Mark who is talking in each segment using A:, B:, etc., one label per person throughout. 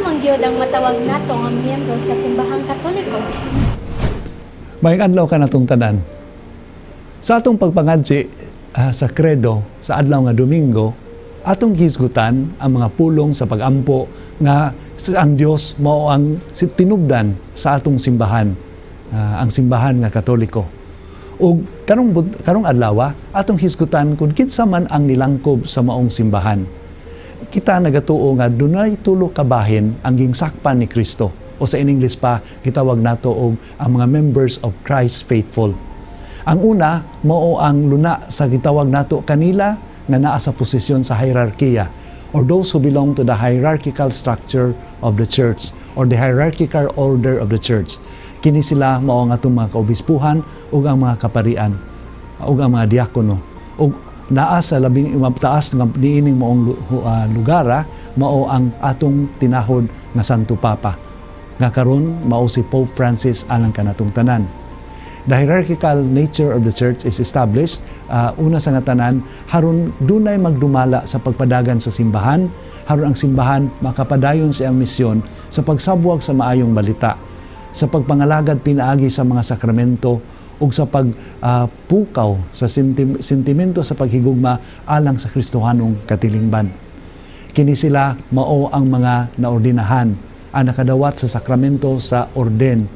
A: man gyud ang matawag nato nga miyembro sa Simbahang Katoliko?
B: Maayong adlaw kanatong tanan. Sa atong pagpangadji sa credo sa adlaw nga Domingo, atong gihisgutan ang mga pulong sa pagampo nga ang Dios mao ang tinubdan sa atong simbahan, ang simbahan nga Katoliko. Ug karong adlaw, atong hisgutan kung kinsa man ang nilangkob sa maong simbahan. Kita nagatuo nga dunay tulo ka bahin ang gingsakpan ni Kristo, o sa in English pa gitawag nato og ang mga members of Christ faithful. Ang una mao ang luna sa gitawag nato kanila nga naa sa posisyon sa hierarkiya, or those who belong to the hierarchical structure of the church or the hierarchical order of the church. Kini sila mao ang atong mga kaobispuhan ug ang mga kaparian ug ang mga diakono. Ug naa sa labing taas nga niining maong lugar mao ang atong tinahod nga Santo Papa nga karon mao si Pope Francis alang kanatong tanan. The hierarchical nature of the church is established una sa nga tanan haron dunay magdumala sa pagpadagan sa simbahan, haron ang simbahan makapadayon sa iyang misyon sa pagsabwag sa maayong balita, sa pagpangalagad pinaagi sa mga sakramento ug sa pagpukaw sa sentimento sa paghigugma alang sa Kristohanong katilingban. Kini sila mao ang mga naordinahan, ang nakadawat sa sakramento sa orden.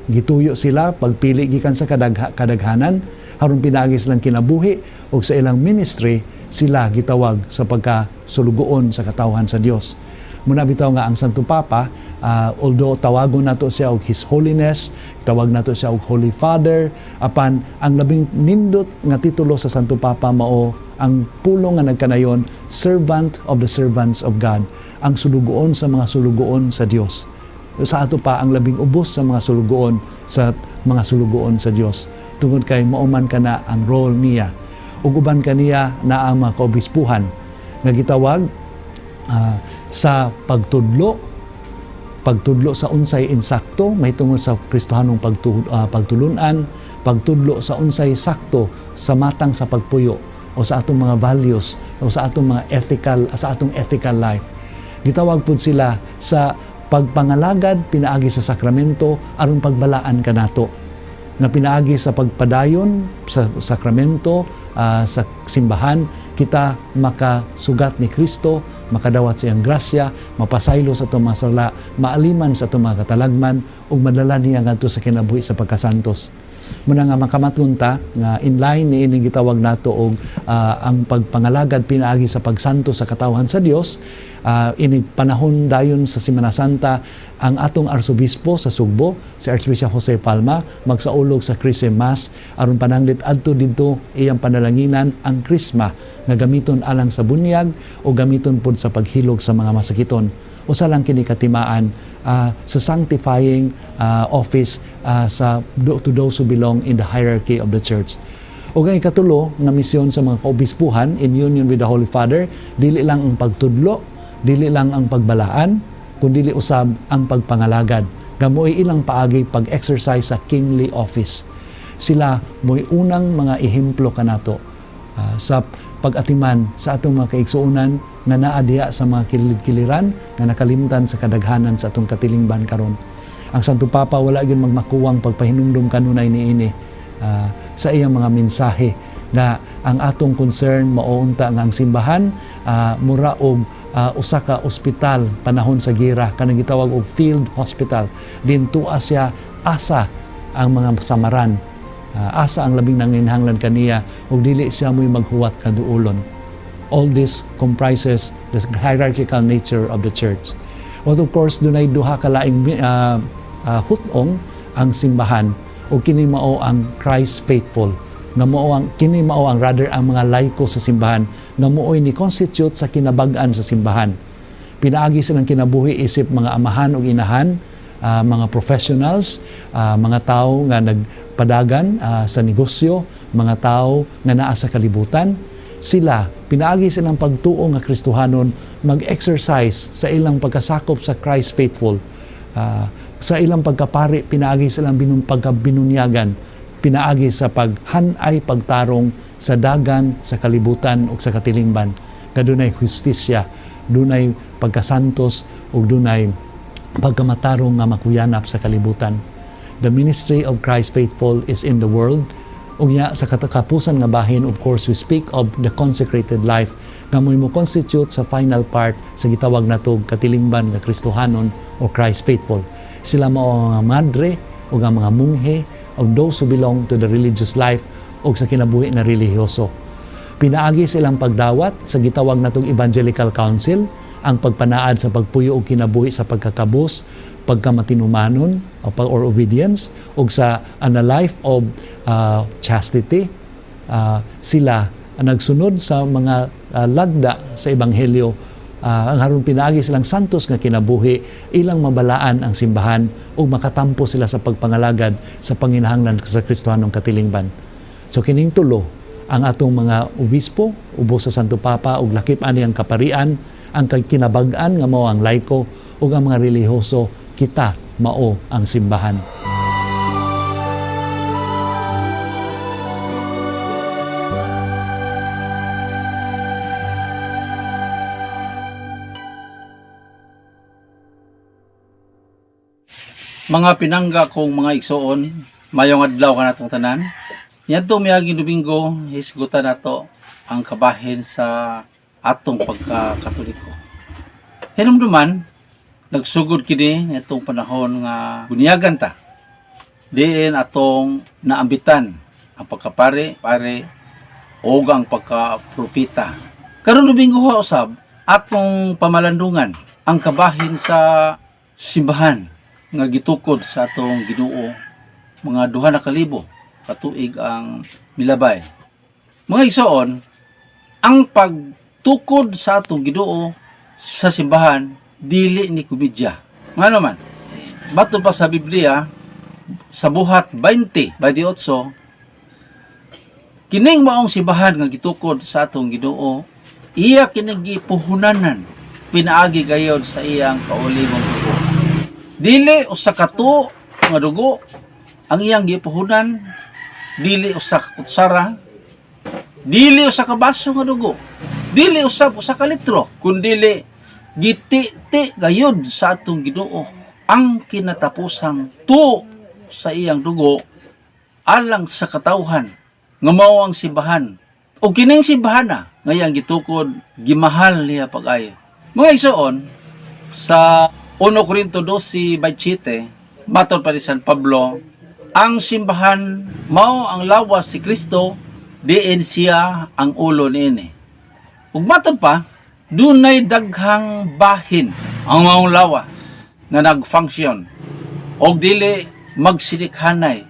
B: Gituyo sila pagpili gikan sa kadaghanan haron pinaagi silang kinabuhi ug sa ilang ministry sila gitawag sa pagka sulugoon sa katawhan sa Dios. Muna bitaw nga ang Santo Papa, although tawagon nato siya og His Holiness, tawag nato siya og Holy Father, apan ang labing nindot nga titulo sa Santo Papa mao ang pulong nga nagkanayon, "Servant of the servants of God," ang sulugoon sa mga sulugoon sa Dios. Sa ato pa, ang labing ubos sa mga sulugoon sa mga sulugoon sa Dios, tungod kay mao man kana ang role niya. Ug uban kaniya na ang mga kaobispuhan nga gitawag sa pagtudlo, pagtudlo sa unsay insakto mahitungod sa Kristohanong pagtulunan, pagtudlo sa unsay sakto sa matang sa pagpuyo o sa atong mga values o sa atong mga ethical, sa atong ethical life. Gitawag pud sila sa pagpangalagad pinaagi sa sakramento aron pagbalaan kanato, nga pinaagi sa pagpadayon sa sakramento sa simbahan kita makasugat ni Kristo, makadawat sa iyang grasya, mapasaylo sa atong mga sala, maaliman sa atong mga katalagman ug madala niya ngadto sa kinabuhi sa pagkasantos. Muna nga makamaton ta nga in line ni ining gitawag nato og ang pagpangalagad pinaagi sa pagsanto sa katawhan sa Dios, inig panahon dayon sa Semana Santa, ang atong arsobispo sa Sugbo, si Archbishop Jose Palma, magsaulog sa Chrism Mass aron pananglit adto didto iyang panalanginan ang krisma nga gamiton alang sa bunyag o gamiton pod sa paghilog sa mga masakiton. Usa lang kini katimaan sa sanctifying office sa to those who belong in the hierarchy of the church. Ug ang ikatulo nga misyon sa mga kaobispuhan in union with the Holy Father, dili lang ang pagtudlo, dili lang ang pagbalaan, kundi usab ang pagpangalagad. Nga mo'y ilang paagi pag-exercise sa kingly office. Sila mo'y unang mga ehemplo kanato sa pag-atiman sa atong mga kaigsuonan nga naa diha sa mga kilid-kiliran nga nakalimtan sa kadaghanan sa atong katilingban karon. Ang Santo Papa wala gyud magmakuwang pagpahinumdum kanunay niini sa iyang mga mensahe nga ang atong concern mao unta nga ang simbahan mura og usa ka ospital panahon sa gira, kanang gitawag og field hospital. Dintua siya asa ang mga samaran, asa ang labing nanginhanglan kaniya, ug dili siya mo'y maghuwat kaduolon. All this comprises the hierarchical nature of the church. But of course, dunay duha ka laing hutong ang simbahan, ug kini mao ang Christ faithful nga mao ang kini mao ang rather ang mga laiko sa simbahan nga mooy ni constitute sa kinabag-an sa simbahan pinaagi silang kinabuhi isip mga amahan ug inahan, mga professionals, mga tao nga nagpadagan sa negosyo, mga tao nga naa sa kalibutan. Sila pinaagi silang pagtuo nga Kristohanon, mag-exercise sa ilang pagkasakop sa Christ faithful, sa ilang pagkapari pinaagi sa ilang pagkabinunyagan, pinaagi sa paghanay, pagtarong sa dagan sa kalibutan ug sa katilingban, kadunay hustisya, dunay pagkasantos ug dunay pagkamatarong nga makuyanap sa kalibutan. The ministry of Christ faithful is in the world. Unya sa katakapusan nga bahin, of course, we speak of the consecrated life nga mo'y mo constitute sa final part sa gitawag nato katilingban nga Kristohanon o Christ faithful. Sila mao ang mga madre o ang mga munghe o those who belong to the religious life o sa kinabuhi nga relihiyoso. Pinaagi silang pagdawat sa gitawag natong Evangelical Council, ang pagpanaad sa pagpuyo og kinabuhi sa pagkakabus, pagkamatinumanon or obedience, og sa and a life of chastity. Sila ang nagsunod sa mga lagda sa Ebanghelyo, ang haron pinaagi silang santos nga kinabuhi, ilang mabalaan ang simbahan ug makatampo sila sa pagpangalagad sa panginahanglan sa Kristohanong katilingban. So kining tulo ang atong mga obispo ubos sa Santo Papa ug lakip ani ang kaparian, ang kinabag-an nga mao ang laiko ug ang mga relihiyoso, kita mao ang simbahan.
C: Mga pinangga kong mga igsoon, mayong adlaw kanatong tanan. Niadto miaging Domingo, hisgutan nato ang kabahin sa atong pagkakatoliko. Hinumduman, nagsugod kini nitong panahon nga bunyagan ta. Diin atong naambitan ang pagkapare, pare o ang pagkapropita. Karon Domingo ha usab, atong pamalandungan ang kabahin sa simbahan nga gitukod sa atong Ginoo mga 2,000 katuig ang milabay. Mga igsoon, ang pagtukod sa atong Ginoo sa simbahan dili ni komedya. Ngano man, bato pa sa Biblia sa Buhat 20:28, kining maong simbahan nga gitukod sa atong Ginoo, iya kining gipuhunanan pinaagi gayod sa iyang kaulimong dugo. Dili usa ka tuo nga dugo ang iyang gipuhunan, dili usa ka kutsara, dili usa ka baso nga dugo, dili usab usa ka litro, kundili giti-ti gayod sa atong Ginoo ang kinatapusang tuo sa iyang dugo alang sa katawhan nga mao ang simbahan. O kining simbahan na nga iyang gitukod, gimahal niya pag-ayo. Mga igsoon, sa 1 Corinto 12:27, matod pa ni San Pablo, ang simbahan mao ang lawas si Kristo, diin siya ang ulo niini. Ug matod pa, dunay daghang bahin ang maong lawas nga nag-function og dili magsinikhanay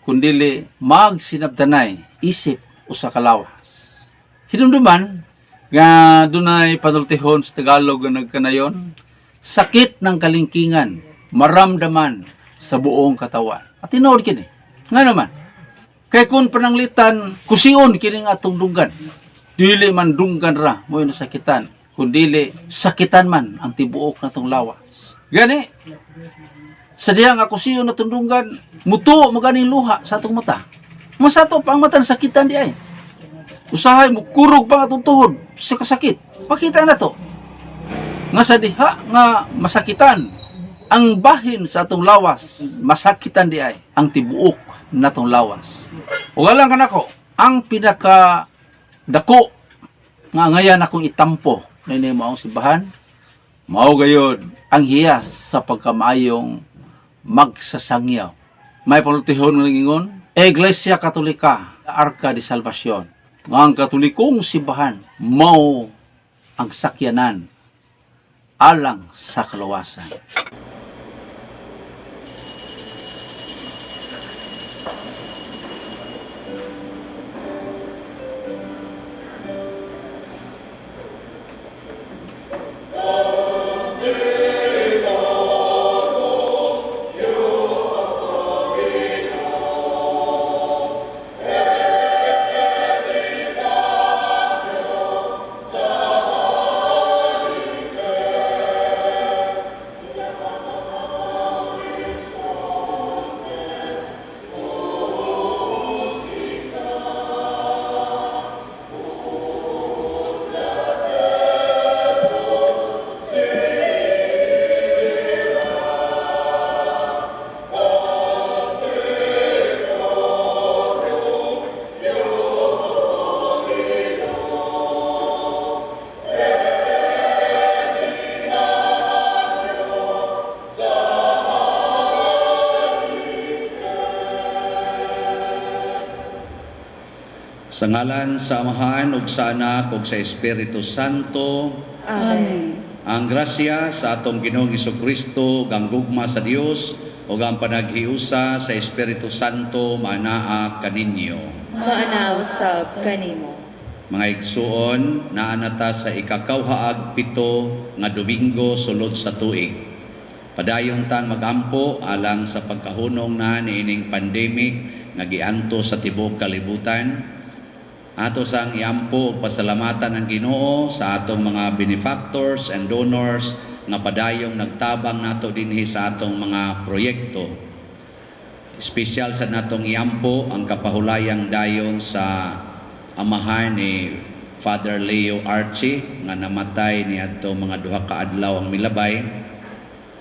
C: kundili magsinabdanay isip usa ka lawas. Hinumduman nga dunay panultihon sa Tagalog nga nagkanayon, sakit ng kalingkingan maramdaman sa buong katawan. At tinuod kini. Nga naman, kay kung pananglitan kusion kining atong dunggan, dili man dunggan ra mo'y nasakitan, kundili sakitan man ang tibuok natong lawas. Gani, sa diha nga kusion natong dunggan, mutuo mo ganing luha sa atong mata. Masato pa ang mata nasakitan di ay. Usahay mo kurog pa ang atong tuhod sa kasakit. Pakita na to. Nga sa diha nga masakitan ang bahin sa atong lawas, masakitan di ay ang tibuok natong lawas. Ug alang kanako, ang pinaka dako nga ngayan akong itampo niini maong simbahan, mao gayod ang hiyas sa pagkamaayong magsasangyaw. May panultihon nga nangingon, Iglesia Katolika, Arka de Salvacion. Nga ang katolikong simbahan mao ang sakyanan alang sa kaluwasan.
D: Sa ngalan sa Amahan ug sa Anak ug sa Espiritu Santo.
E: Amen.
D: Ang grasya sa atong Ginoong Kristo ug ang gugma sa Dios ug ang panaghiusa sa Espiritu Santo maanaa kaninyo.
E: Maanaa usab kanimo.
D: Mga igsuon, naa na ta sa ikakawhaag 7 nga Domingo sulod sa tuig. Padayon tang magampo alang sa pagkahunong na niining pandemic nga gianto sa tibuok kalibutan. Ato sang iampo ug pasalamatan ang Ginoo sa atong mga benefactors and donors nga padayong nagtabang nato dinhi sa atong mga proyekto. Espesyal sa natong iampo ang kapahulayang dayon sa amahan ni Father Leo Archie nga namatay niadto mga 2 ka adlaw ang milabay,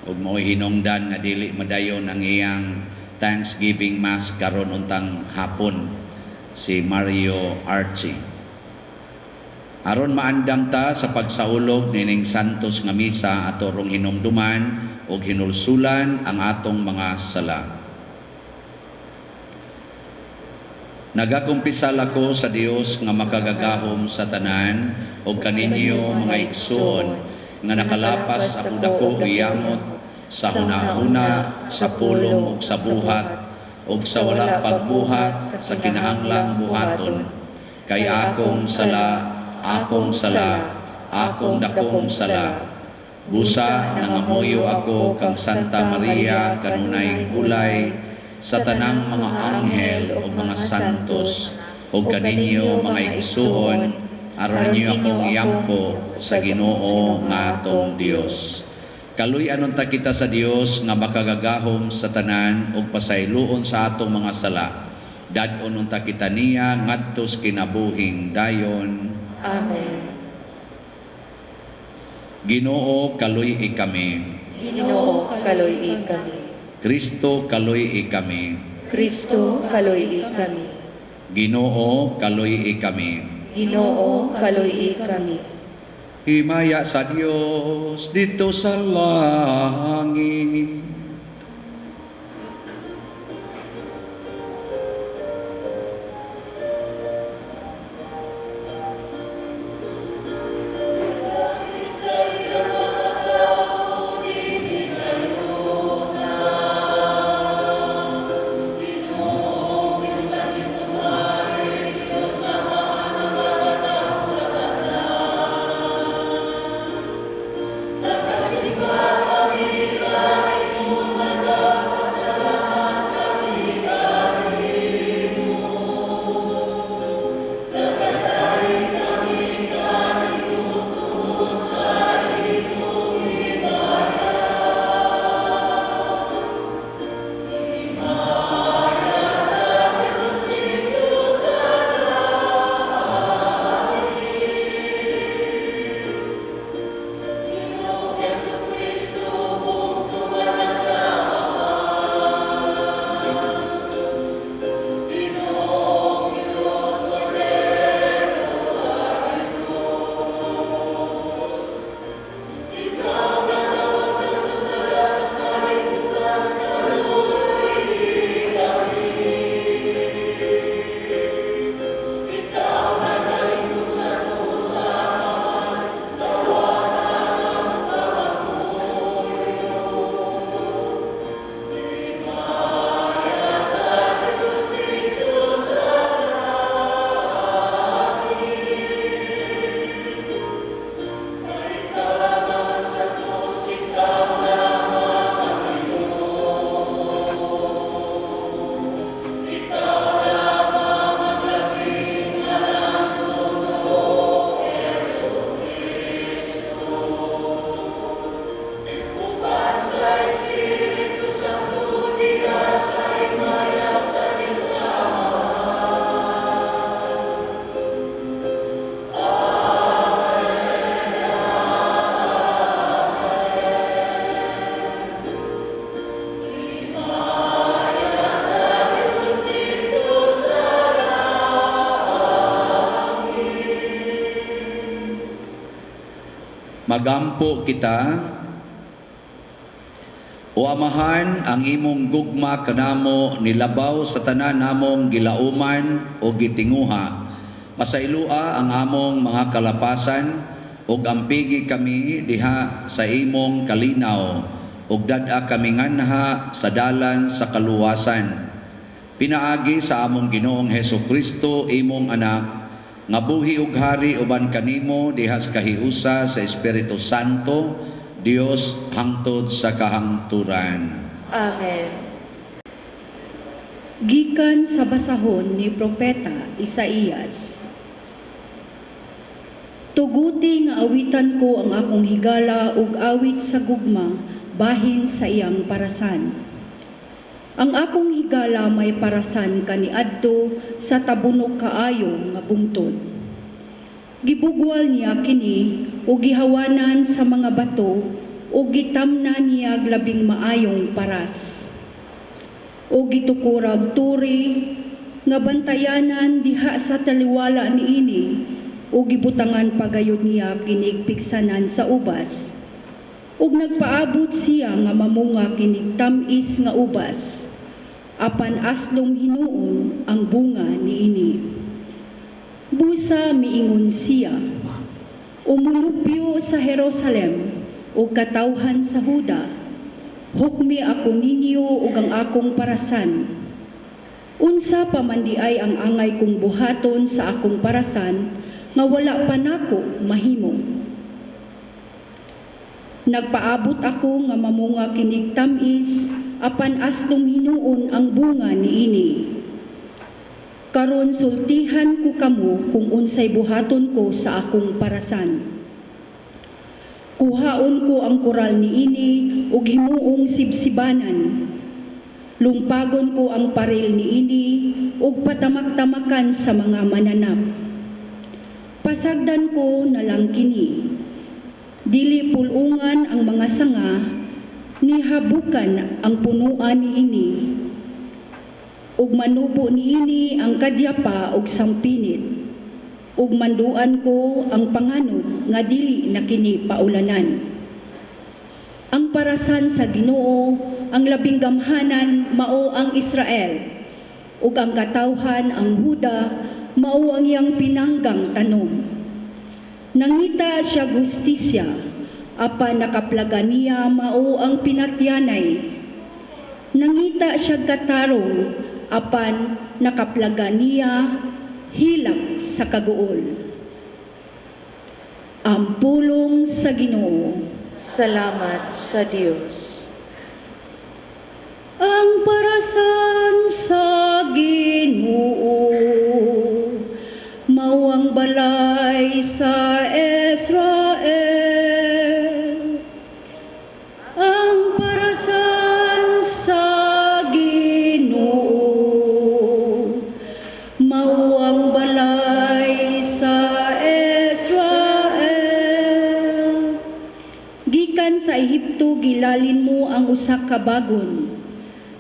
D: ug mao'y hinungdan nga dili madayon ang iyang Thanksgiving Mass karon untang hapon, si Mario Archie. Aron maandam ta sa pagsaulog nining santos nga misa, ato rong hinumduman ug hinulsulan ang atong mga sala. Nagakumpisal ako sa Dios nga makagagahom sa tanan ug kaninyo, mga igsoon, nga nakalapas akong dako yamot sa hunahuna, sa pulong ug sa buhat ug sa wala pagbuhat sa kinahanglang buhaton, kay akong sala, akong sala, akong dakong sala. Busa nangamuyo ako kang Santa Maria, kanunay ulay, sa tanang mga anghel ug mga santos, ug kaninyo, mga igsuon, aron ninyo akong iampo sa Ginoo nga atong Dios. Kaluy-an unta kita sa Dios nga makagagahom sa tanan ug pasayloon sa atong mga sala. Dad-on unta kita niya ngadto sa kinabuhing dayon.
E: Amen.
D: Ginoo, kaluy-i kami.
E: Ginoo, kaluy-i kami.
D: Kristo, kaluy-i kami.
E: Kristo, kaluy-i kami.
D: Ginoo, kaluy-i kami.
E: Ginoo, kaluy-i kami.
D: Himaya sa Dios didto sa langit. Magampo kita. O Amahan, ang imong gugma kanamo nilabaw sa tanan namong gilauman o gitinguha. Pasayloa ang among mga kalapasan ug ampigi kami diha sa imong kalinaw ug dad-a kami nganha sa dalan sa kaluwasan. Pinaagi sa among Ginoong Hesus Kristo, imong anak, nga buhi ug hari uban kanimo diha sa kahiusa sa Espiritu Santo, Dios hangtod sa kahangturan.
E: Amen.
F: Gikan sa basahon ni Propeta Isaías. Tuguti nga awitan ko ang akong higala ug awit sa gugma bahin sa iyang parasan. Ang akong higala may parasan kaniadto sa tabunok kaayo nga bungtod. Gibugwal niya kini ug gihawanan sa mga bato ug gitamna niya labing maayong paras o gitukurag turi nga bantayanan diha sa taliwala niini o gibutangan pagayod niya kinig pigsanan sa ubas ug nagpaabot siya nga mamunga kinig tam-is nga ubas, apan aslom hinuon ang bunga niini. Busa miingon siya, "O mulupyo sa Jerusalem ug katawhan sa Huda, hukmi ako ninyo ug ang akong parasan. Unsa pa man diay ang angay kong buhaton sa akong parasan nga wala pa nako mahimo? Nagpaabot ako nga mamunga kinig tam-is, apan aslom hinuon ang bunga niini. Karon sultihan ko kamo kung unsay buhaton ko sa akong parasan. Kuhaon ko ang koral niini ug himuong sibsibanan. Lumpagon ko ang paril niini ug patamak-tamakan sa mga mananap. Pasagdan ko na lang kini. Dili pul-ungan ang mga sanga, ni habukan ang punuan niini. Ug manubo niini ang kadyapa ug sampinit. Ug manduan ko ang panganod nga dili na kini paulanan. Ang parasan sa Ginoo, ang labing gamhanan, mao ang Israel, ug ang katawhan ang Huda mao ang iyang pinanggang tanom. Nangita siya hustisya, apan nakaplaga niya mao ang pinatyanay. Nangita siya katarong, apan nakaplaga niya hilak sa kaguol." Ang pulong sa Ginoo.
E: Salamat sa Dios.
F: Ang parasan sa Ginoo mao ang balay sa Israel. Ang parasan sa Ginoo mao ang balay sa Israel. Gikan sa Ehipto gilalin mo ang usa ka bagon.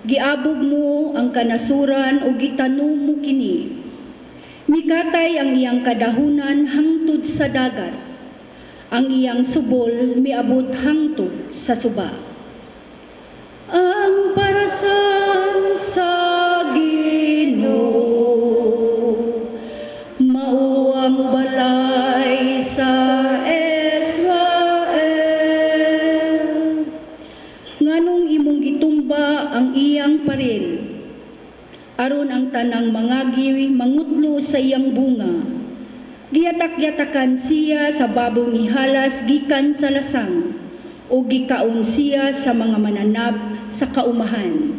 F: Giabog mo ang kanasuran ug gitanom mo kini. Mikatay ang iyang kadahunan hangtod sa dagat. Ang iyang subol miabot hangtod sa suba. Ang parasan sa Ginoo mao ang balay sa Israel. Nganong imong gitumba ang iyang paril, aron ang tanang mangagi mangutlo sa iyang bunga? Giyatak-yatakan siya sa babong ihalas gikan sa lasang, o gikaon siya sa mga mananap sa kaumahan.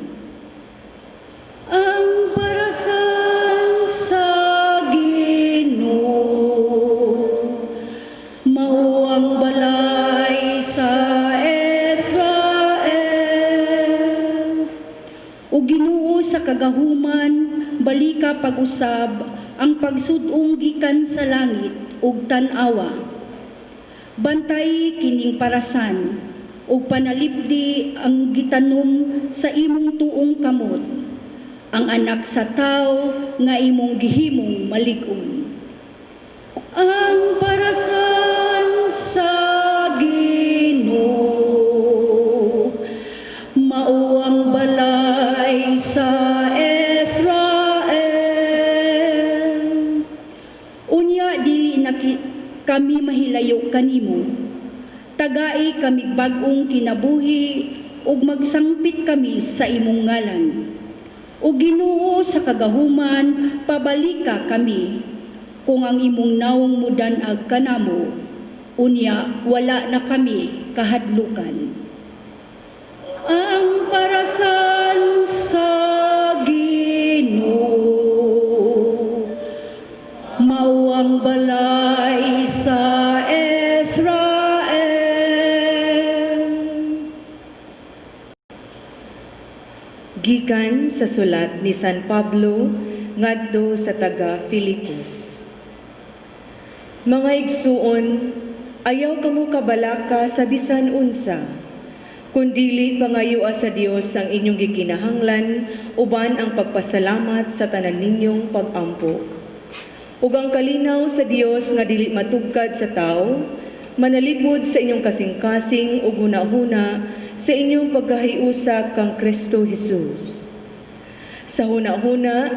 F: Ang parasan sa Ginoo mao ang balay sa Israel. O Ginoo sa kagahuman, balika pag-usab ang pagsud-ong gikan sa langit ug tan-awa. Bantay kining parasan ug panalipdi ang gitanom sa imong tuong kamot, ang anak sa tawo nga imong gihimong malig-on. Ang parasan sa Ginoo mao ang balay sa Israel. O Kami mahilayo kanimo. Tagai kami bag-ong kinabuhi ug magsangpit kami sa imong ngalan. O Ginoo, sa kagahuman, pabalika kami. Kung ang imong nawong mudan-ag kanamo, unya wala na kami kahadlukan. Ang parasan sa Ginoo mao ang balay sa Israel.
E: Gikan sa sulat ni San Pablo ngadto sa taga Filipos. Mga igsuon, ayaw kamo kabalaka sa bisan unsa, kundili pangayoa sa Dios ang inyong gikinahanglan uban ang pagpasalamat sa tanan ninyong pagampo. Ug ang kalinaw sa Dios nga dili matugkad sa tawo, manalipod sa inyong kasing-kasing ug hunahuna sa inyong pagkahiusa kang Kristo Jesus. Sa hunahuna,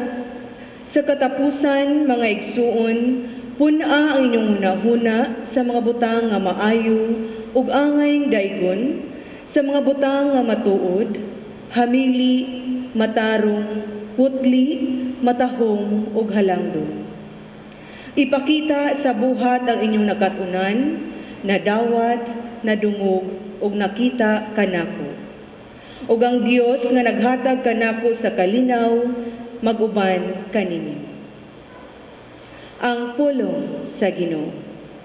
E: sa katapusan, mga igsuon, pun-a ang inyong hunahuna sa mga butang nga maayo ug angayng daygon, sa mga butang nga matuod, hamili, matarong, putli, matahom ug halangdon. Ipakita sa buhat ang inyong nakat-unan, nadawat, nadungog ug nakita kanako. Ug ang Dios nga naghatag kanako sa kalinaw, mag-uban kaninyo. Ang pulong sa Ginoo.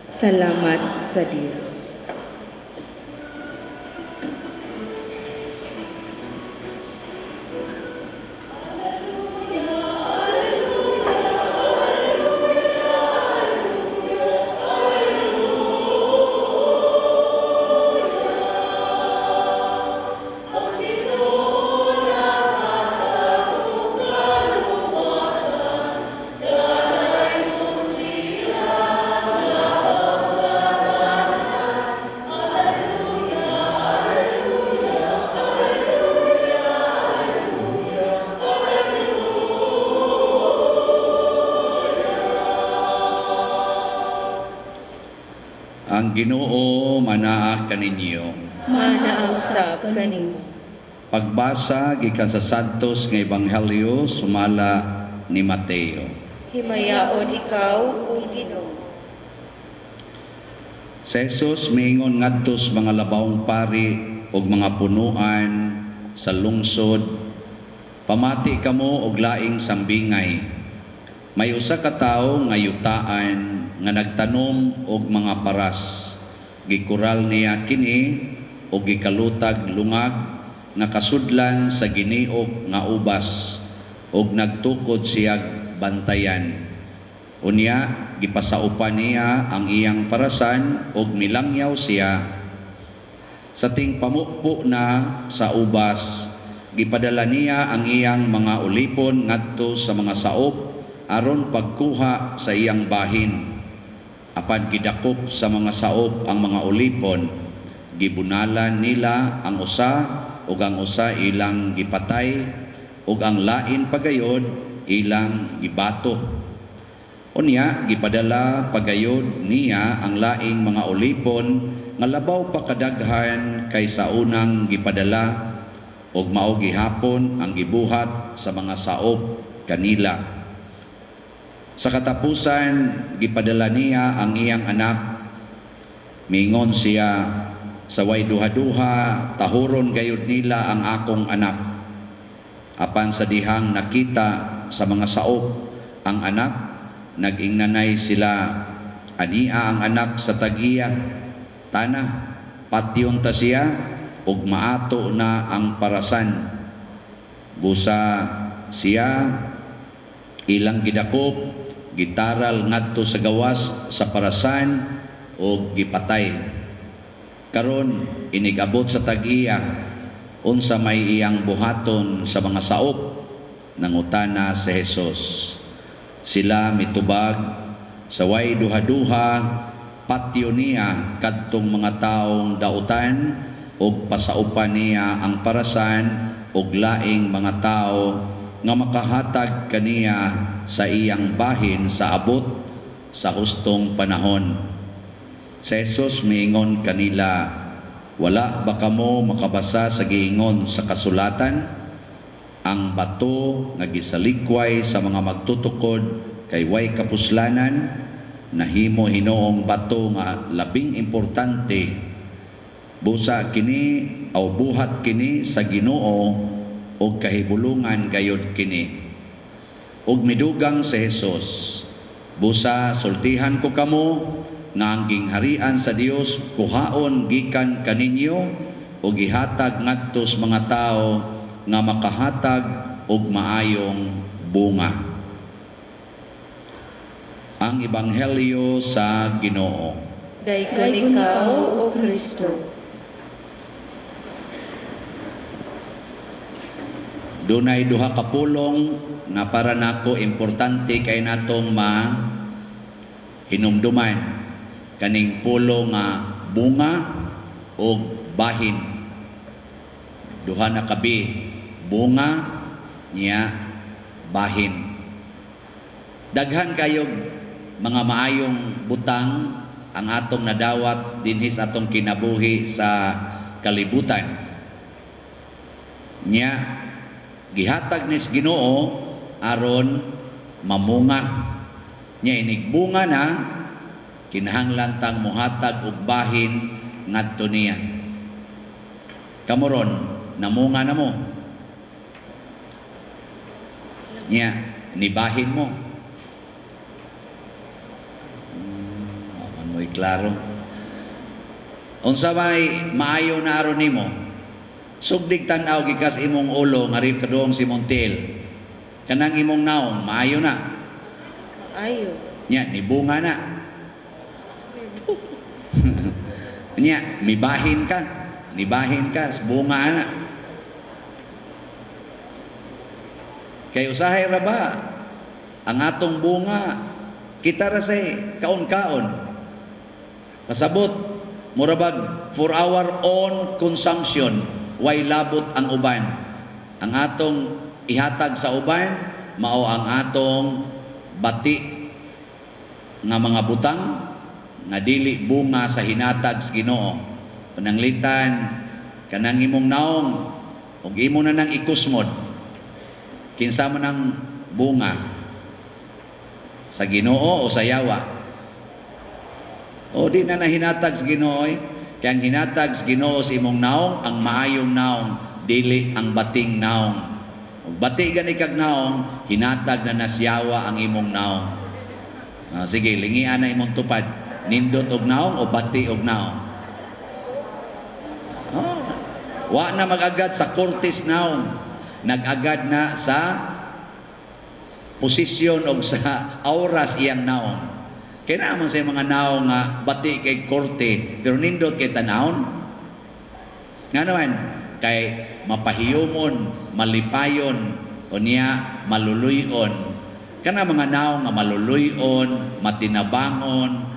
E: Salamat sa Dios.
D: Ang Ginoo manaa kaninyo.
E: Manaa usab kanimo.
D: Pagbasa gikan sa Santos nga Ebanghelyo sumala ni Mateo.
E: Himayaon ikaw, o Ginoo.
D: Si Jesus miingon ngadto sa mga labawong pari ug mga punuan sa lungsod, pamati kamo og laing sambingay. May usa ka tawo nga yutaan nga nagtanom og mga paras. Gikural niya kini og gikalutag lungag nga kasudlan sa giniog nga ubas ug nagtukod siyag bantayan. Unya gipasaupan niya ang iyang parasan ug milangyaw siya. Sa tingpamukpo na sa ubas, gipadala niya ang iyang mga ulipon ngadto sa mga saop aron pagkuha sa iyang bahin. Apan gidakop sa mga saop ang mga ulipon, gibunalan nila ang usa ug ang usa ilang gipatay ug ang lain pagayod ilang gibato. Unya gipadala pagayod niya ang laing mga ulipon nga labaw pa kadaghan kaysa unang gipadala ug mao gihapon ang gibuhat sa mga saop kanila. Sa katapusan gipadala niya ang iyang anak. Mingon siya, sa way duha-duha tahuron gayud nila ang akong anak. Apan sa dihang nakita sa mga saop ang anak, nag-ingnanay sila, ania ang anak sa tag-iya, tana patyon ta siya ug maato na ang parasan. Busa siya ilang gidakop, gitaral ngadto sa gawas sa parasan ug gipatay. Karon inigabot sa tag-iya, unsa may iyang buhaton sa mga saop, nangutana si Jesus. Sila mitubag, sa way duha-duha patyo niya kadtong mga taong dautan ug pasaupan niya ang parasan ug laing mga tawo nga makahatag kaniya sa iyang bahin sa abot sa hustong panahon. Si Jesus miingon kanila, "Wala ba kamo makabasa sa giingon sa kasulatan? Ang bato nga gisalikway sa mga magtutukod kay way kapuslanan, nahimo hinuong bato nga labing importante. Busa kini aw buhat kini sa Ginoo ug kahibulungan gayod kini." Ug midugang si Jesus, "Busa sultihan ko kamo nga ang gingharian sa Dios kuhaon gikan kaninyo ug gihatag ngadto sa mga tawo nga makahatag og maayong bunga." Ang Ebanghelyo sa Ginoo.
E: Daygon
F: Daygon
E: ikaw,
F: ikaw,
E: O
F: O
E: Kristo.
D: Dunay duha ka pulong nga para nako importante kay natong ma hinumduman, kaning pulong nga bunga og bahin. Duha na kabi, bunga niya bahin. Daghan kayog mga maayong butang ang atong nadawat dinhi sa atong kinabuhi sa kalibutan. Nya gihatag nis Ginoo aron mamunga. Nya inigbunga na, kinahanglan tang mohatag og bahin ngadto niya. Kamoron, namunga na mo. Nya nibahin mo. Mo'y klaro. Unsa may maayo na aron nimo? Sugdig tan-aw gikas imong ulo ngarib kaduong si Montiel. Kanang imong naong maayo na.
E: Ayo.
D: Nya nibunga na. Nya mibahin ka, nibahin ka, bunga na. Kay usahay ra ba ang atong bunga, kita ra say kaon-kaon. Pasabot, mura bag for our own consumption, way labot ang uban. Ang atong ihatag sa uban mao ang atong bati nga mga butang nga dili bunga sa hinatag sa Ginoo. Pananglitan kanang imong naong ug imo na nang ikusmod, kinsa man ang bunga, sa Ginoo o sa yawa? O di na nahinatag sa Ginoo eh. Kaya ang hinatag sa Ginoo sa imong naong, ang maayong naong, dili ang bating naong. Ug bati gani kag naong, hinatag na nasyawa ang imong naong. Sige, lingian na imong tupad. Nindot og naong o bati og naong? Oh, wa na mag-agad sa kortes naong. Nag-agad na sa posisyon og sa oras iyang naong. Kaya naman sa mga naong nga bati kay korte, pero nindot kay tanawon. Nga naman, kay mapahiyumon, malipayon, o niya maluluyon. Kana mga naong nga maluluyon, matinabangon,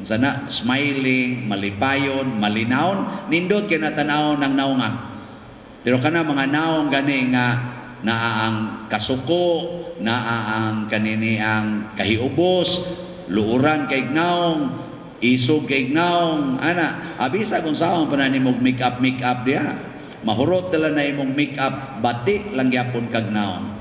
D: sana smiling, malipayon, malinawon, nindot kay natanawon ng naonga. Pero kana mga naong gani nga naa ang kasuko, naa ang kanini ang kahiubos, luuran kay naong, isog kay naong, ana, abisa kung saon pa na nimog make-up, make-up diha. Mahurot dala na imong make-up, bati lang gyapon kag naong.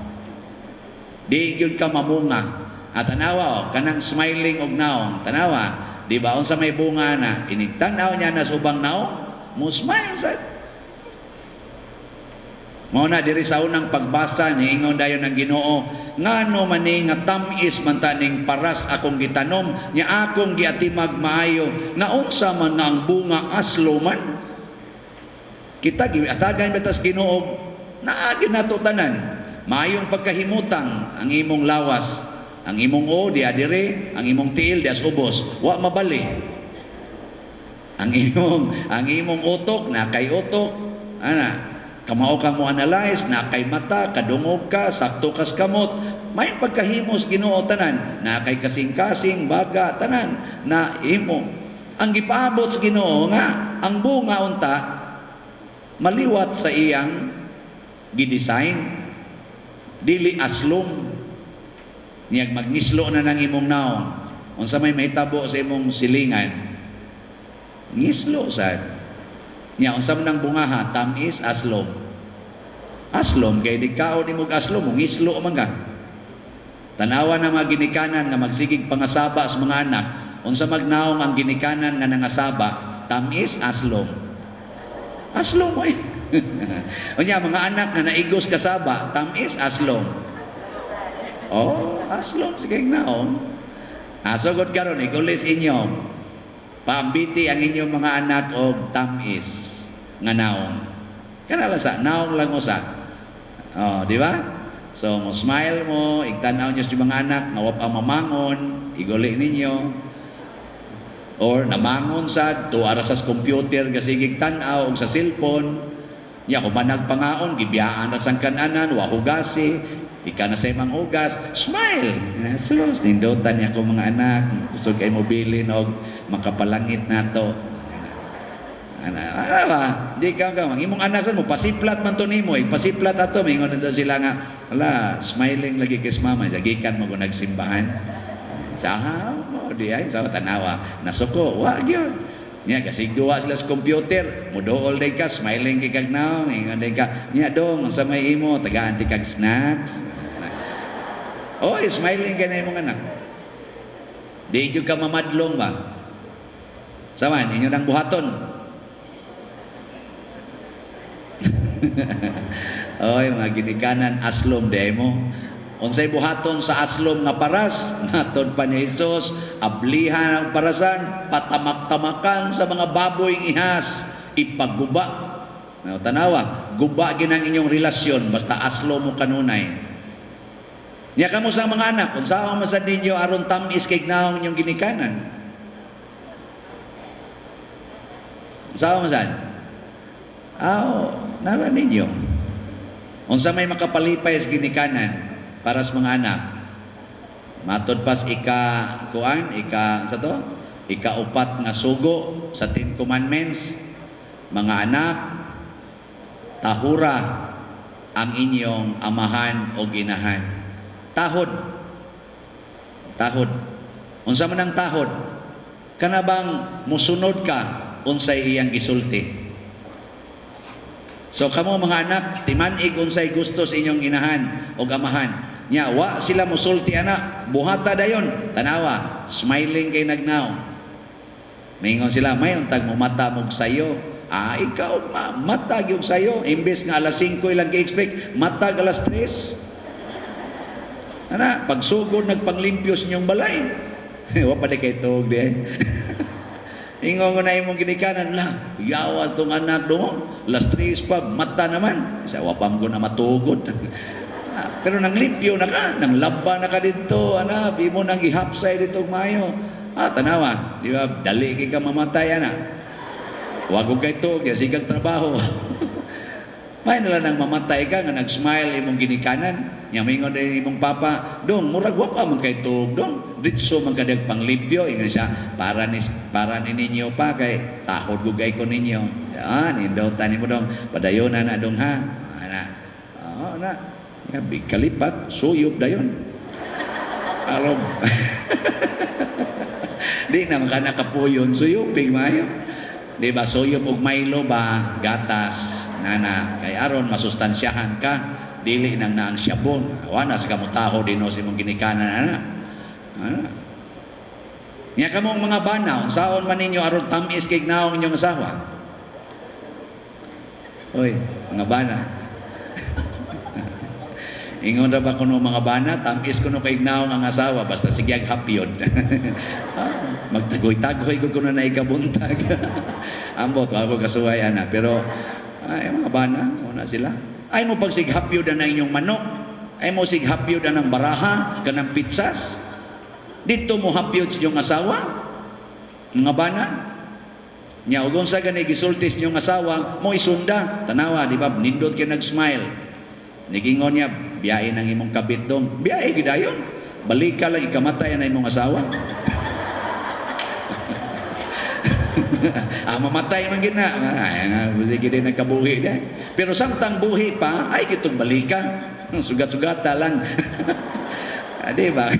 D: Di gyud ka mamunga. At tanawa oh, kanang smiling og naong, tanawa, di ba unsa may bunga na, inig tan-aw niya na subang naong, mo smile sad. Mao na diri sa unang pagbasa niingon dayon ang Ginoo, ngano man ni nga tam-is man ta ning paras akong gitanom, nya akong giatimag maayo, naunsa man nga ang bunga aslo man. Kita giatagan betas Ginoo, naagi nato tanan. Maayong pagkahimutang ang imong lawas, ang imong o diha dire, ang imong tiil diha sa ubos, wa mabali. Ang imong utok na kay utok, ana, kamao ka mo analyze, na kay mata, kadungog ka, sakto kas kamot, may pagkahimos Ginoo tanan, na kay kasing-kasing, baga, tanan, na imo. Ang gipaabot sa Ginoo nga, ang bunga unta, maliwat sa iyang gidesign, dili aslom. Niyag magngislo na ng imong naong, unsa may mahitabo sa imong silingan, Ngislo sad. Nya unsa man ang bungaha, tamis, aslom? Aslom kay di kaon nimo og aslom, ngislo man ka. Tanawa na mga ginikanan nga magsigig pangasaba sa mga anak, unsa magnaong ang ginikanan nga nangasaba, tamis, aslom? Aslom oy. Unya mga anak nga naigos kasaba, tamis, aslom? Oh, aslom sige naong. Ah, sugod karon igulis inyo. Paambiti ang inyong mga anak og tamis nga naong. Kana lang sa naong lang usa. Oh, di ba? So, mo smile mo, igtan-aw niyo sa mga anak, nga wa pa mamangon, iguli ninyo. Or namangon sad, tuara sa computer gasigig tan-aw og sa cellphone. Nya kung managpangaon, gibiyaan ra sang kananan, wa hugasi, ika na sa imong hugas, smile. Sus, nindutan niya ko mga anak, kusog kay mo bilin og makapalangit nato. Ana, ana ba? Di ka ka, ang imong anak sa mo pasiplat man to nimo, eh, pasiplat ato mingon nito sila nga, ala, smiling lagi kay mama, sa gikan mo ko nagsimbahan. Sa mo di ay sa tanawa, nasuko, wa gyud. Nya kasi duwa sila sa computer, muduol day ka, smiling kay kag naong, ingon day ka, nya dong, unsa may imo, tagaan ti kag snacks. Oy, smiling kay na imong anak. Di gyud ka mamadlong ba? Saman, inyo nang buhaton. Oy, mga ginikanan, aslom di mo. Unsay buhaton sa aslom nga paras, matod pa ni Jesus, ablihan ang parasan, patamak-tamakan sa mga baboy ng ihas, ipaguba. Now, tanawa, guba ginang inyong relasyon basta aslom mo kanunay. Nya kamo sa mga anak, unsaon man sad ninyo aron tam-is kay naong inyong ginikanan? Unsaon man sad? Aw, nara ninyo. Unsa may makapalipay sa ginikanan para sa mga anak? Matod pas ika kuan, ika sa to? Ikaupat nga sugo sa Ten Commandments, mga anak, tahura ang inyong amahan o ginahan. Tahod. Tahod. Unsa man ang tahod? Kana bang musunod ka unsay iyang gisulti? So kamo mga anak, timan-ig unsay gusto sa inyong inahan o amahan. Nya wa sila musulti ana, buhata dayon. Tanawa, smiling kay nagnaw. Mingon sila, may untag mo mata mog sayo. Ah, ikaw ma, mata gyud sayo. Imbes nga alas 5 ilang gi-expect, matag alas 3. Ana, pagsugod nagpanglimpyo sa inyong balay. Wa pa di kay tuog di. Ingon ko na imong ginikanan la, yawas tong anak do, alas 3 pa, mata naman. Sa wa pa mo na matugod. Pero nang limpyo na ka, nang laba na ka dito, ana, di mo nang gihapsay dito maayo. Ah, tanawa, di ba? Dali kay ka mamatay ana. Wa ko kay tuog, sigang trabaho. May nala nang mamatay ka nga nag-smile imong ginikanan. Nya mingon din imong papa, dong murag wa pa man kay tuog dong. Ditso man kadag panglimpyo ingon siya para ni para ni ninyo pa kay tahod gugay ko ninyo. Ah, nindotan nimo dong. Padayon na na dong ha. Ana. Oh, na. Ya, big kalipat, suyop dayon. Aron. Di na man ka nakapuyon, suyopig maayo. Di ba suyop og Milo ba, gatas nana kay aron masustansyahan ka, dili nang naang syabon. Wa na sa kamutaho dinho sa imong ginikanan ana. Ana. Nya kamong mga bana, unsaon man ninyo aron tam-is kay naong inyong asawa? Oy, mga bana. Ingon ra ba kuno mga bana, tam-is kuno kay naong ang asawa basta sige ang hapyod. Ah, magtagoy-tagoy ko kuno na ikabuntag. Ambot ako kasuway ana, pero ay mga bana, una sila. Ay mo pagsighapyod na inyong manok, ay mo sighapyod na ng baraha, kanang pitsas. Dito mo hapyod sa inyong asawa, mga bana. Nya og unsa gani gisulti sa inyong asawa, mo isunda, tanawa, di ba? Nindot kay nag-smile. Nigingon niya, biyahe ng imong kabit dong. Biyahe gidayon. Balika lang ikamatay na imong asawa. Ah, mamatay man gid na. Ay, sige din nagkabuhi na. Pero samtang buhi pa, ay kitong balika. Sugat-sugata lang. Ah, di ba?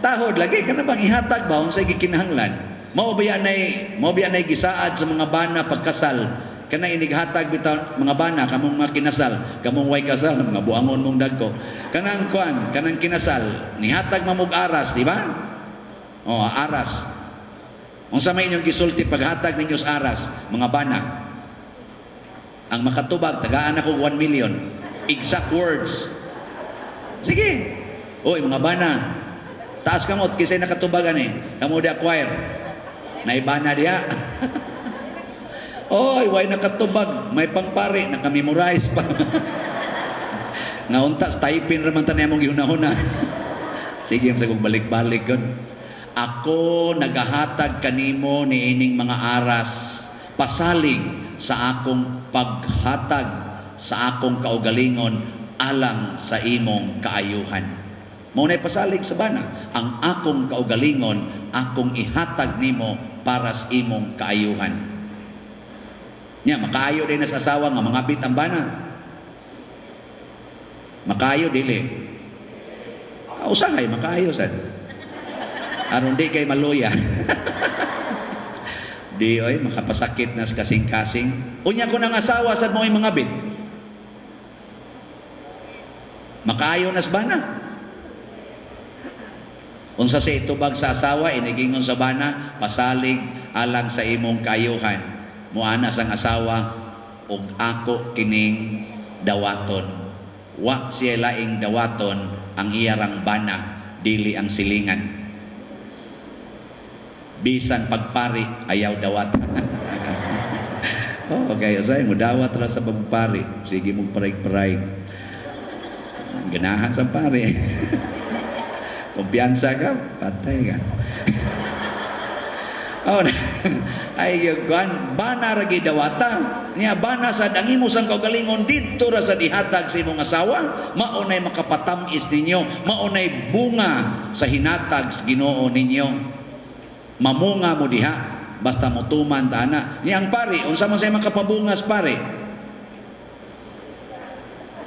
D: Tahod lagi ka na bang ihatag ba unsay gikinahanglan? Mao ba nay gisaad sa mga bana pagkasal? Kanang inighatag bitaw mga bana, kamong mga kinasal, kamong way kasal, mga buangon mong dagko. Kanang kuan, kanang kinasal, nihatag mamog aras, di ba? Oh, aras. Unsa may inyong gisulti paghatag ninyo sa aras, mga bana? Ang makatubag, tagaan ako 1 million. Exact words. Sige. Oy, mga bana. Taas kamot kinsay nakatubagan eh. Kamo di choir. Naibana diha. Oy, way nakatubag, may pangpari, naka-memorize pa. Nga unta stipend ra man ta among gihuna-huna. Sige, sa kong balik-balik kon. Ako nagahatag kanimo niining mga aras pasalig sa akong paghatag sa akong kaugalingon alang sa imong kaayuhan. Mao nay pasalig sa bana, ang akong kaugalingon akong ihatag nimo para sa imong kaayuhan. Nya makaayo din sa asawa nga mangabit ang bana. Makaayo dili. Ah, usahay makaayo sad. Aron di kay maluya. Di oy makapasakit na sa kasing-kasing. Unya ko nang asawa sad mo ay mangabit. Makaayo nas bana. Unsa sa itubag sa asawa inigingon sa bana, pasalig alang sa imong kaayuhan. Muana sang asawa og ako kining dawaton. Wa siya laing dawaton ang iyarang bana, dili ang silingan. Bisan pagpari ayaw dawat. Oh, okay, usay mo dawat ra sa pagpari. Sige mo parig-parig. Ganahan sa pari. Kumpiyansa ka, patay ka. Oh, ay kuan bana ra gidawata niya, bana sad ang imo sang kaugalingon didto ra sa dihatag sa imong asawa. Mao nay makapatam-is ninyo, mao nay bunga sa hinatag sa Ginoo ninyo. Mamunga mo diha basta motuman ta ana. Niya ang pari, unsa man say makapabungas pare?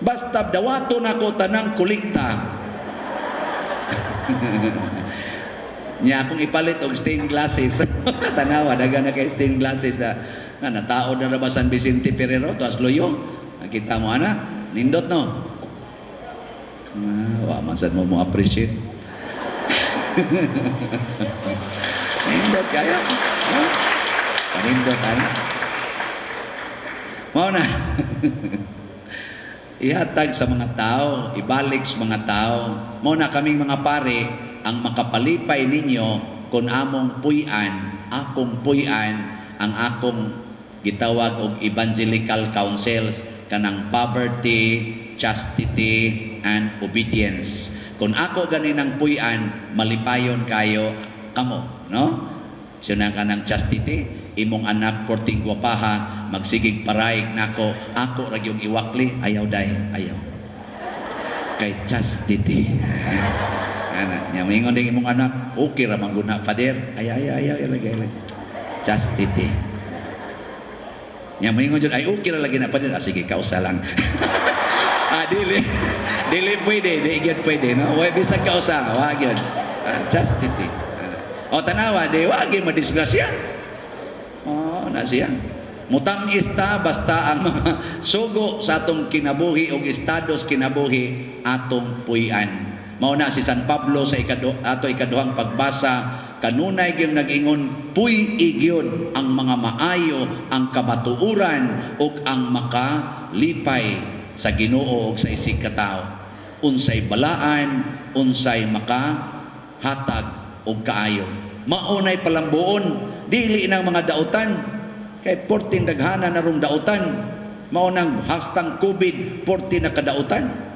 D: Basta dawato nako tanang kolekta. Nya akong ipalit og stained glasses. Tanawa, daga na kay stained glasses na, na nataod na ba San Vicente Ferrero tuas loyo. Nakita mo ana, nindot no. Ah, wa man sad mo mo appreciate. Nindot kayo. Ha? Nindot ana. Mao na. Ihatag sa mga tao, ibalik sa mga tao. Mao na kaming mga pare ang makapalipay ninyo kung among puy-an, akong puy-an, ang akong gitawag og evangelical counsels kanang poverty, chastity, and obedience. Kung ako ganinang puy-an, malipayon kayo kamo, no? So na kanang chastity, imong anak porting gwapaha, magsigig paraig nako, ako ra gyung iwakli, ayaw day, ayaw. Kay chastity. Ana, nya moingon ding imong anak, okay ra man guna, father. Ay ay ay ay lagi lagi. Chastity. Nya moingon jud, ay okay ra lagi na, father. Ah, sige, kausa lang. Ah, dili. Dili pwede, di gyud pwede, no? Wa bisag kausa, wa gyud. Ah, chastity. Ana. O tanawa, di wa gyud madisgrasya. Oh, na siya. Mutamis ta basta ang mga sugo sa atong kinabuhi o estado sa kinabuhi atong puy-an. Mao na si San Pablo sa ato ikaduhang pagbasa, kanunay gyud nag-ingon, puy-i gyud ang mga maayo, ang kamatuoran ug ang makalipay sa Ginoo ug sa isig katawo. Unsay balaan, unsay makahatag og kaayo. Maunay palambuon, dili nang mga dautan. Kay porting daghana na rong dautan. Mao nang hastang COVID, porti na kadautan.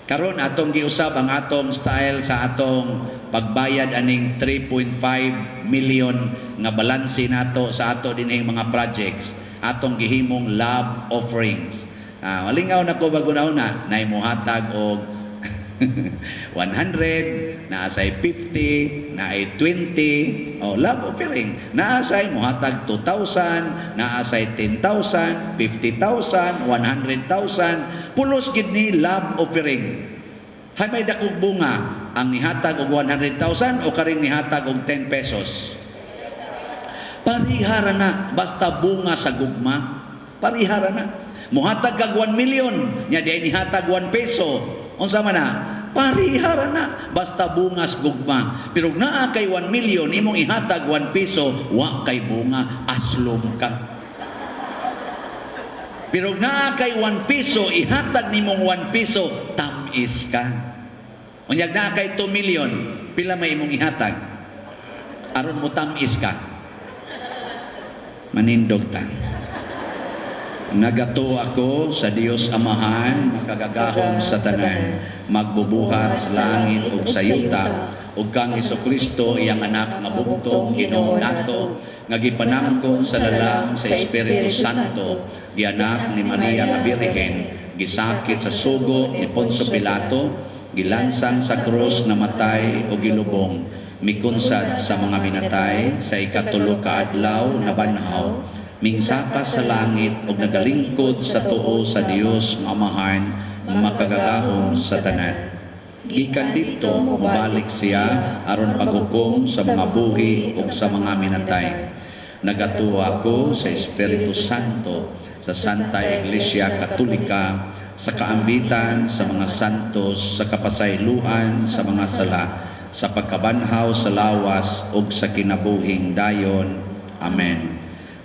D: Karon atong giusab ang atong style sa atong pagbayad aning 3.5 million nga balanse nato sa ato dinhing mga projects, atong gihimong love offerings. Ah, malingaw na ko bago na una, nay mohatag og 100, naa say 50, naay 20, oh, love offering. Naa say mohatag 2,000, naa say 10,000, 50,000, 100,000, pulos gid ni love offering. Hay may dakog bunga. Ang nihatag og 100,000 o karing nihatag og 10 pesos? Parihara na, basta bunga sa gugma. Parihara na. Muhatag kag 1 million, nya di nihatag 1 peso. Unsa man na? Parihara na, basta bungas gugma. Pero naa kay 1 million, imong ihatag 1 peso, wa kay bunga, aslom ka. Pero naa kay 1 piso, ihatag nimong 1 piso, tamis ka. Unyag naa kay 2 million, pila may imong ihatag? Aron mo tamis ka. Manindog ta. Nagatuo ako sa Dios Amahan, makagagahom sa tanan, magbubuhat sa langit ug sa yuta, ug kang Hesukristo iyang anak nga bugtong Ginoo nato, nga gipanangkon sa lalang sa Espiritu Santo, gianak ni Maria nga Birhen, gisakit sa sugo ni Poncio Pilato, gilansang sa krus, namatay o gilubong, mikunsad sa mga minatay, sa ikatulo ka adlaw nabanhaw, mingsaka sa langit ug nagalingkod sa tuo sa Dios nga Amahan, makagagahom sa tanan. Gikan didto mobalik siya aron paghukom sa mga buhi ug sa mga minatay. Nagatuo ako sa Espiritu Santo, sa Santa Iglesia Katolika, sa kaambitan sa mga santos, sa kapasayloan sa mga sala, sa pagkabanhaw sa lawas ug sa kinabuhing dayon. Amen.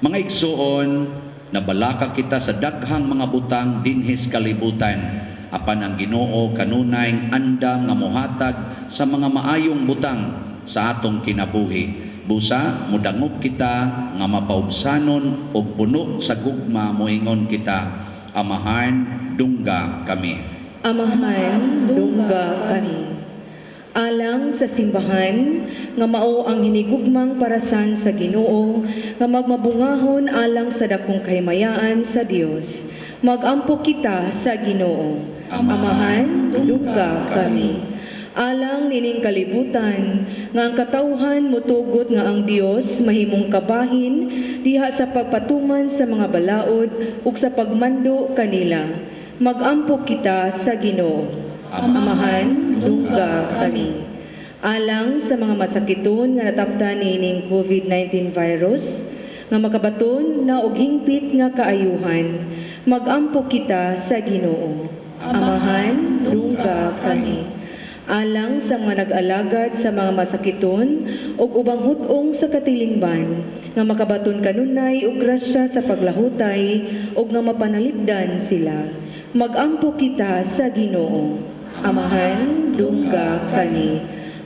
D: Mga igsuon, nabalaka kita sa daghang mga butang dinhis kalibutan. Apan ang Ginoo kanunay andam nga mohatag sa mga maayong butang sa atong kinabuhi. Busa mudangop kita nga mapaubsanon og puno sa gugma moingon kita, Amahan, dungga kami.
E: Amahan, dungga kami. Alang sa simbahan nga mao ang hinigugmang parasan sa Ginoo nga magmabungahon alang sa dakong kahimayaan sa Dios. Magampo kita sa Ginoo. Amahan, dungga kami. Alang nining kalibutan nga ang katawhan motugot nga ang Dios mahimong kabahin diha sa pagpatuman sa mga balaod ug sa pagmando kanila. Magampo kita sa Ginoo. Amahan, dungga kami. Alang sa mga masakiton nga nataptan niining COVID-19 virus nga makabaton na og hingpit nga kaayuhan, magampo kita sa Ginoo. Amahan, dungga kami. Alang sa mga nag-alagad sa mga masakiton ug ubang hut-ong sa katilingban nga makabaton kanunay og grasya sa paglahutay ug nga mapanalipdan sila, magampo kita sa Ginoo. Amahan, dungga kami.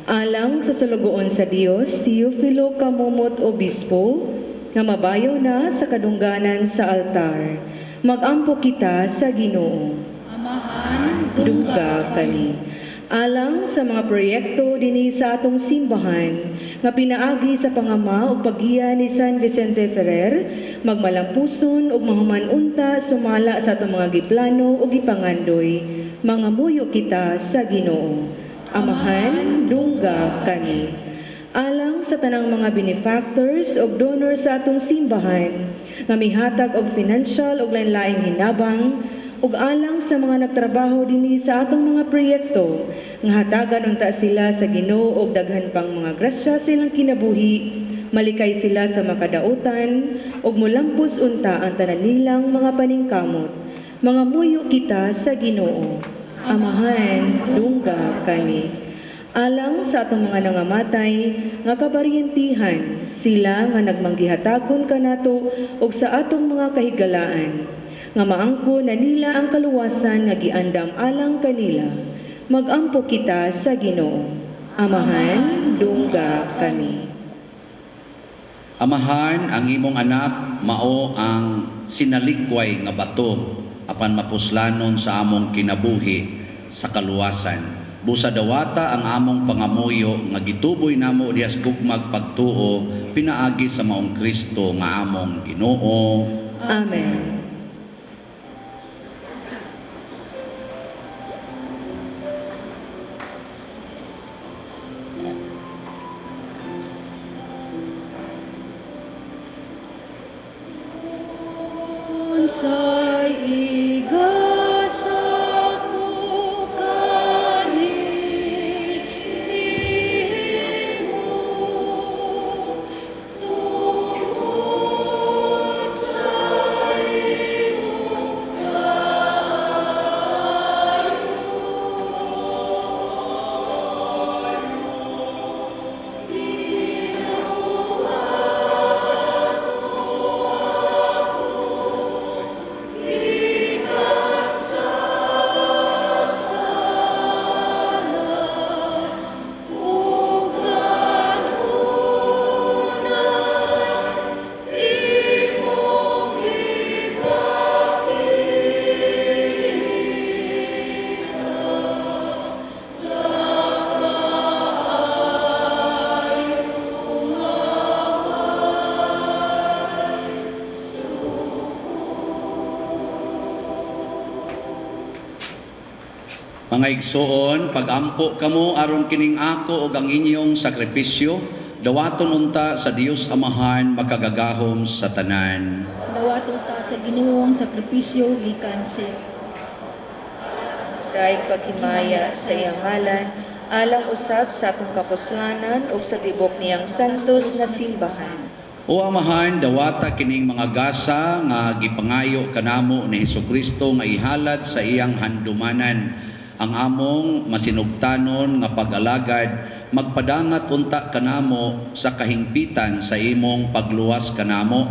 E: Alang sa sulugoon sa Dios, Teofilo Camomot Obispo, nga mabayaw na sa kadungganan sa altar, magampo kita sa Ginoo.
F: Amahan,
E: Dungga kami. Alang sa mga proyekto dinhi sa atong simbahan nga pinaagi sa pangama ug paggiya ni San Vicente Ferrer, magmalampuson ug mahuman unta sumala sa atong mga giplano ug gipangandoy, mangamuyo kita sa Ginoo. Amahan, dungga kami. Alang sa tanang mga benefactors ug donors sa atong simbahan nga mihatag og financial ug lain-laing hinabang, ug alang sa mga nagtrabaho dinhi sa atong mga proyekto nga hatagan unta sila sa Ginoo og daghan pang mga grasya sa ilang kinabuhi, malikay sila sa makadautan ug molampos unta ang tanan nilang mga paningkamot, mangamuyo kita sa Ginoo. Amahan, dungga kami. Alang sa atong mga nangamatay nga kabaryentihan, sila nga nagmanggihatagon kanato ug sa atong mga kahigalaan, nga maangko na nila ang kaluwasan nga giandam alang kanila, magampo kita sa Ginoo. Amahan, dungga kami.
D: Amahan, ang imong anak mao ang sinalikway nga bato apan mapuslanon sa among kinabuhi sa kaluwasan. Busa dawata ang among pangamuyo nga gituboy namo diha sa gugmag pagtuo pinaagi sa maong Kristo nga among Ginoo.
E: Amen.
F: Unsay igasa ko kani
D: Mga igsoon, pagampo kamo aron kining ako ug ang inyong sakripisyo, dawaton unta sa Dios Amahan makagagahom sa tanan.
F: Dawaton ta sa Ginoo ang sakripisyo gikan sa
E: Daig paghimaya sa iyang ngalan, alang usab sa atong kapuslanan ug sa tibok niyang santos nga simbahan.
D: O Amahan, dawata kining mga gasa nga gipangayo kanamo ni Hesukristo nga ihalad sa iyang handumanan. Ang among masinugtanon nga pag-alagad magpadangat unta kanamo sa kahingpitan sa imong pagluwas kanamo,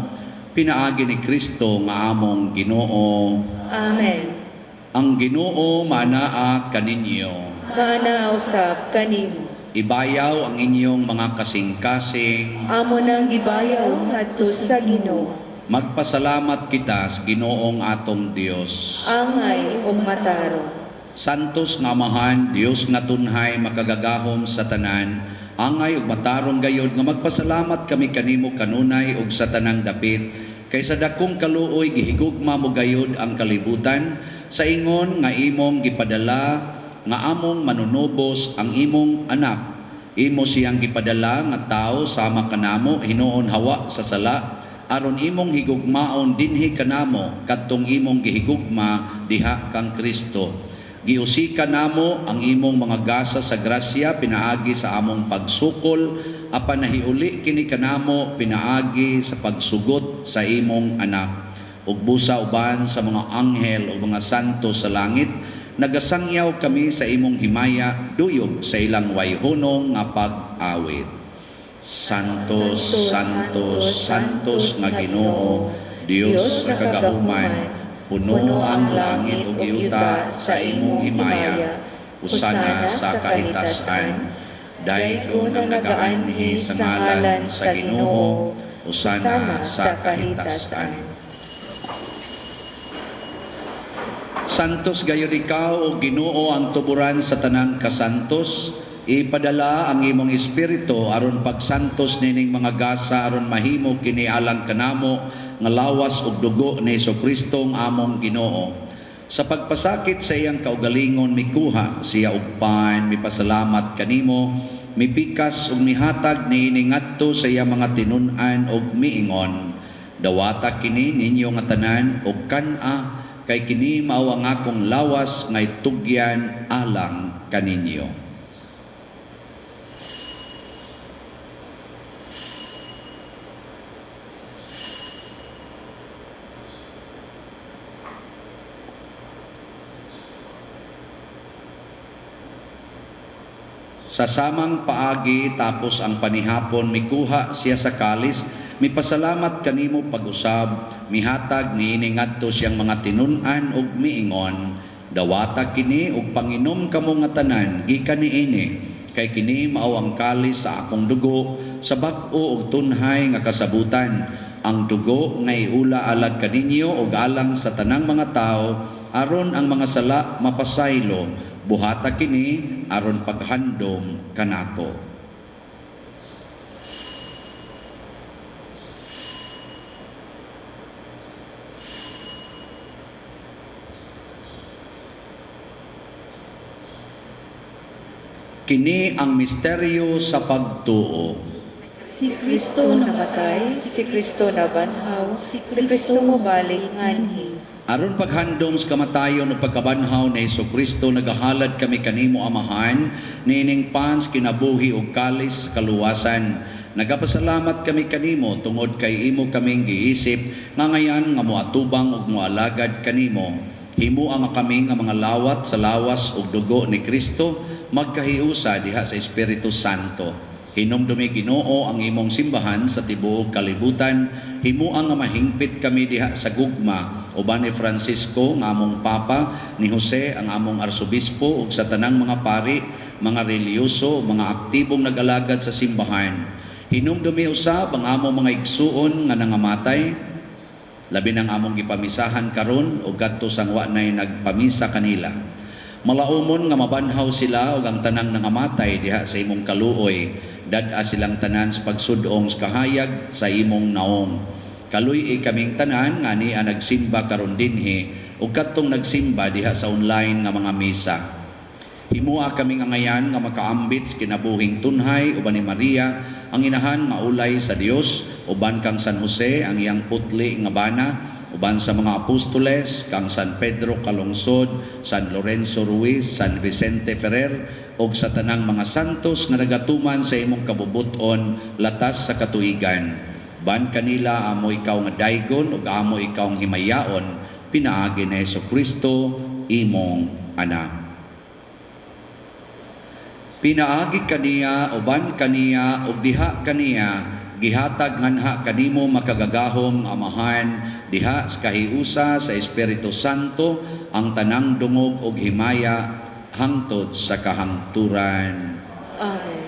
D: pinaagi ni Kristo nga among Ginoo.
E: Amen.
D: Ang Ginoo manaa kaninyo.
E: Maana usab kanimo.
D: Ibayaw ang inyong mga kasing-kasing.
E: Amo nang gibayaw ngadto sa Ginoo.
D: Magpasalamat kita sa Ginoong atong Dios.
E: Angay ug matarong.
D: Santos nga Amahan, Dios nga tunhay makagagahom sa tanan, angay ug matarong gayod nga magpasalamat kami kanimo kanunay ug sa tanang dapit, kay sa dakong kaluoy gihigugma mo gayod ang kalibutan, sa ingon nga imong gipadala nga among manunubos ang imong anak. Imo siyang gipadala nga tawo sama kanamo hinuon hawa sa sala, aron imong higugmaon dinhi kanamo kadtong imong gihigugma diha kang Kristo. Giusika namo ang imong mga gasa sa grasya pinaagi sa among pagsukol, apan nahiuli kini kanamo pinaagi sa pagsugot sa imong anak. Ug busa uban sa mga anghel ug mga santo sa langit, nagasangyaw kami sa imong himaya duyog sa ilang wayhunong nga pag-awit. Santos, Santos, Santos nga Ginoo, Dios sa kagahuman, puno ang langit ug yuta sa imong himaya, usana sa kahitasan. Daygon ang nagaanhi sa ngalan sa Ginoo, usana sa kahitasan. Santos gayud ikaw o Ginoo ang tuburan sa tanang kasantos. Ipadala ang imong espiritu aron pagsantos nining mga gasa aron mahimo kini alang kanamo nga lawas ug dugo ni Hesukristo ang among Ginoo. Sa pagpasakit sa iyang kaugalingon mikuha siya og pan, mipasalamat kanimo, mipikas ug mihatag niini ngadto sa iyang mga tinun-an ug miingon: Dawata kini ninyo nga tanan ug kan-a, kay kini mao ang akong lawas nga itugyan alang kaninyo. Sa samang paagi tapos ang panihapon mikuha siya sa kalis, mipasalamat kanimo pag-usab, mihatag niini ngadto siyang mga tinun-an ug miingon: Dawata kini ug panginom kamo nga tanan gikan niini, kay kini mao ang kalis sa akong dugo sa bag-o ug tunhay nga kasabutan, ang dugo nga iula alag kaninyo ug alang sa tanang mga tawo aron ang mga sala mapasaylo. Buhata kini aron paghandom kanako. Kini ang misteryo sa pagtuo.
F: Si
E: Kristo
F: Kristo
E: namatay, si Kristo nabanhaw, si Kristo mobalik nganhi.
D: Aron paghandom sa kamatayon ug pagkabanhaw ni Hesukristo, nagahalad kami kanimo Amahan niining pans kinabuhi ug kalis sa kaluwasan. Nagapasalamat kami kanimo tungod kay imo kaming giisip nga ngayan nga moatubang ug moalagad kanimo. Himoa nga kami nga mga lawat sa lawas ug dugo ni Kristo magkahiusa diha sa Espiritu Santo. Hinumdumi Ginoo ang imong simbahan sa tibuok kalibutan, himoa nga mahingpit kami diha sa gugma uban ni Francisco nga among Papa, ni Jose ang among Arsobispo ug sa tanang mga pari, mga relihiyoso, mga aktibong nag-alagad sa simbahan. Hinumdumi usab ang among mga igsuon nga nangamatay, labi nang among gipamisahan karon ug kadto sang wa nay nagpamisa kanila. Malaumon nga mabanhaw sila ug ang tanang nangamatay diha sa imong kaluoy, dad-a silang tanan sa pagsudong sa kahayag sa imong naong. Kaluy-i kaming tanan nga ania nagsimba karon dinhi ug kadtong nagsimba diha sa online nga mga misa. Himua kami angayan nga makaambit sa kinabuhing tunhay uban ni Maria ang inahan nga ulay sa Dios, uban kang San Jose ang iyang putli nga bana, uban sa mga apostoles kang San Pedro Calungsod, San Lorenzo Ruiz, San Vicente Ferrer ug sa tanang mga santos nga nagatuman sa imong kabubut-on latas sa katuigan. Ban kanila amo ikaw nga daygon ug amo ikaw ang himayaon pinaagi ni Hesukristo imong anak. Pinaagi kaniya, uban kaniya, ug diha kaniya, gihatag nganha kanimo makagagahom nga Amahan, diha sa kahiusa sa Espiritu Santo, ang tanang dungog ug himaya hangtod sa kahangturan.
E: Amen.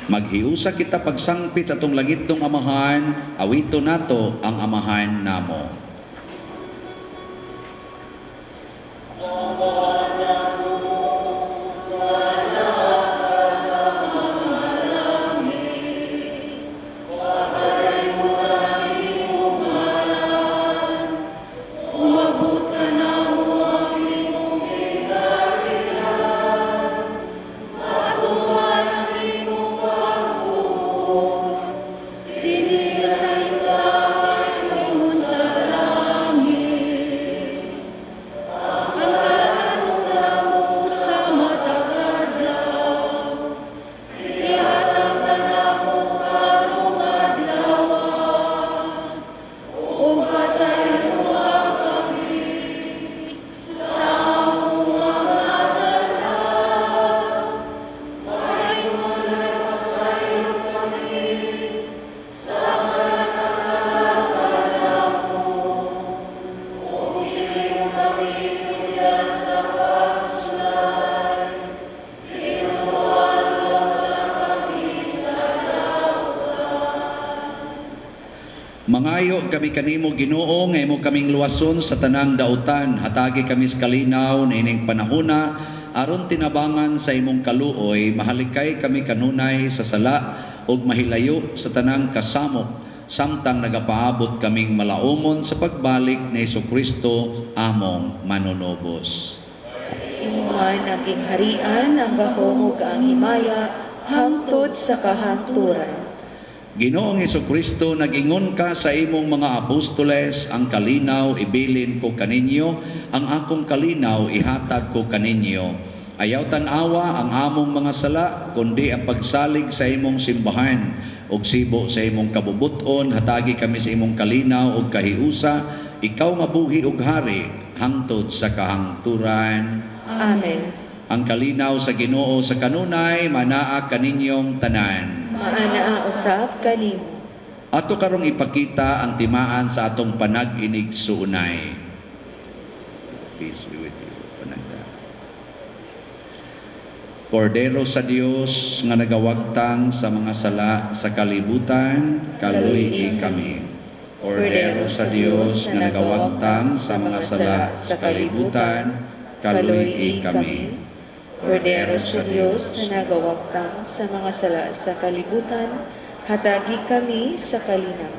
D: Maghiusa kita pagsangpit sa atong langitnong Amahan, awito nato ang Amahan namo.
F: Umabot ka namo ang imong gingharian, matuman ang imong pagbuot, dinhi sa yuta ingon sa langit. Ang kalan-on namo sa matag adlaw, ihatag kanamo karong adlaw, ug pasayloa kami sa among mga sala, paingon nga nagpasaylo kami sa mga nakasala kanamo, ug dili mo kami itugyan sa pagsulay, tinuod luwasa kami sa dautan.
D: Mangayo kami kanimo Ginoo nga imo kaming luwason sa tanang dautan, hatagi kami sa kalinaw niining panahona aron tinabangan sa imong kaluoy, mahalikay kami kanunay sa sala ug mahilayo sa tanang kasamok samtang nagapaabot kaming malaumon sa pagbalik ni Hesukristo among manunubos.
E: Imo man ang gingharian, ang gahom ug ang himaya hangtod sa kahangturan.
D: Ginoong Hesukristo, nagingon ka sa imong mga apostoles, ang kalinaw ibilin ko kaninyo, ang akong kalinaw ihatag ko kaninyo. Ayaw tan-awa ang among mga sala, kundi ang pagsalig sa imong simbahan ug sibo sa imong kabubut-on, hatagi kami sa imong kalinaw ug kahiusa, ikaw nga buhi ug hari hangtod sa kahangturan.
E: Amen.
D: Ang kalinaw sa Ginoo sa kanunay manaa kaninyong tanan.
E: Maanaa usab kanimo.
D: Ato karong ipakita ang timaan sa atong panag-inigsuonay. Peace be with you. Panagda. Kordero sa Dios nga nagawagtang sa mga sala sa kalibutan, kaluy-i kami. Kordero sa Dios nga nagawagtang sa mga sala sa kalibutan, kaluy-i kami.
E: Kordero sa Dios na nagawagtang sa mga sala sa kalibutan, hatagi kami sa kalinaw.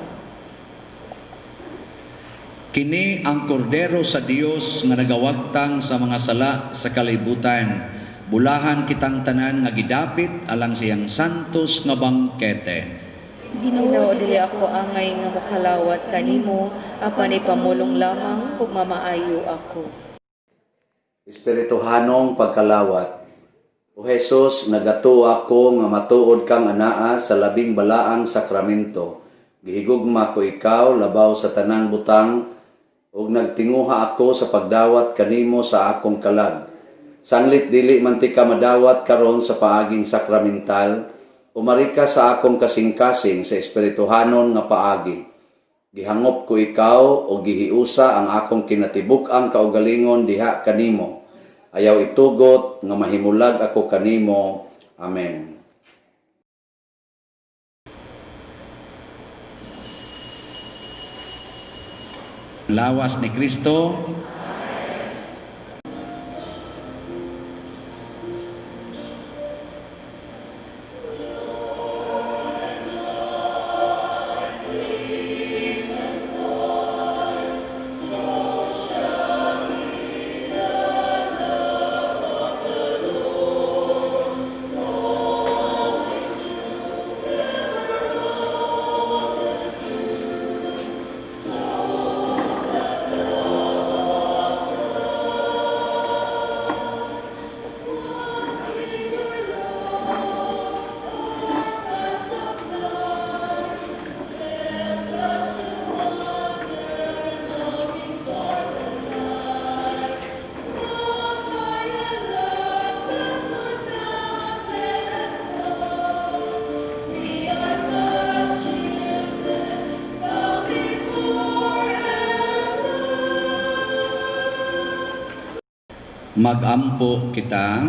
D: Kini ang kordero sa Dios nga nagawagtang sa mga sala sa kalibutan. Bulahan kitang tanan nga gidapit alang siyang santos nga bangkete.
E: Ginoo, dili ako angay nga mokalawat kanimo, apan ipamulong lamang ug mamaayo ako.
D: Espirituhanong pagkalawat. O Jesus, nagatuo ako nga matuod kang anaa sa labing balaang sakramento. Gihigugma ko ikaw labaw sa tanang butang ug nagtinguha ako sa pagdawat kanimo sa akong kalag. Sanglit dili man tika madawat karon sa paaging sakramental, umari ka sa akong kasing-kasing sa espirituhanon nga paagi. Gihangop ko ikaw o gihiusa ang akong kinatibuk-ang kaugalingon diha kanimo. Ayaw itugot nga mahimulag ako kanimo. Amen. Lawas ni Kristo. Magampo kita.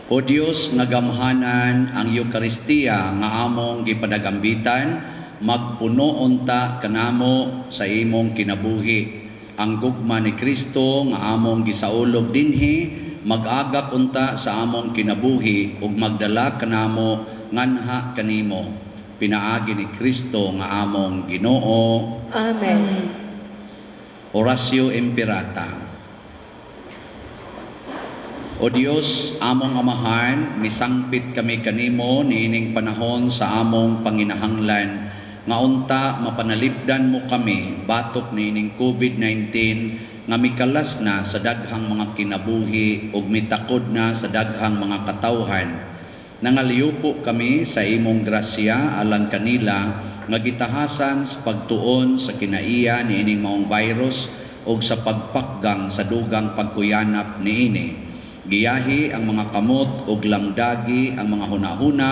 D: O Dios nga gamhanan, ang Eukaristiya nga among gipadagambitan magpuno unta kanamo sa imong kinabuhi. Ang gugma ni Kristo nga among gisaulog dinhi mag-agak unta sa among kinabuhi ug magdala kanamo nganha kanimo, pinaagi ni Kristo nga among Ginoo.
E: Amen.
D: Oratio Imperata. O Dios, among Amahan, misangpit kami kanimo niining panahon sa among panginahanglan nga unta mapanalipdan mo kami batok niining COVID-19 nga mikalas na sa daghang mga kinabuhi ug mitakod na sa daghang mga katawhan. Nangaliupo kami sa imong grasya alang kanila nga gitahasan sa pagtuon sa kinaiya niining maong virus ug sa pagpakgang sa dugang pagkuyanap niini. Giyahi ang mga kamot ug lamdagi ang mga hunahuna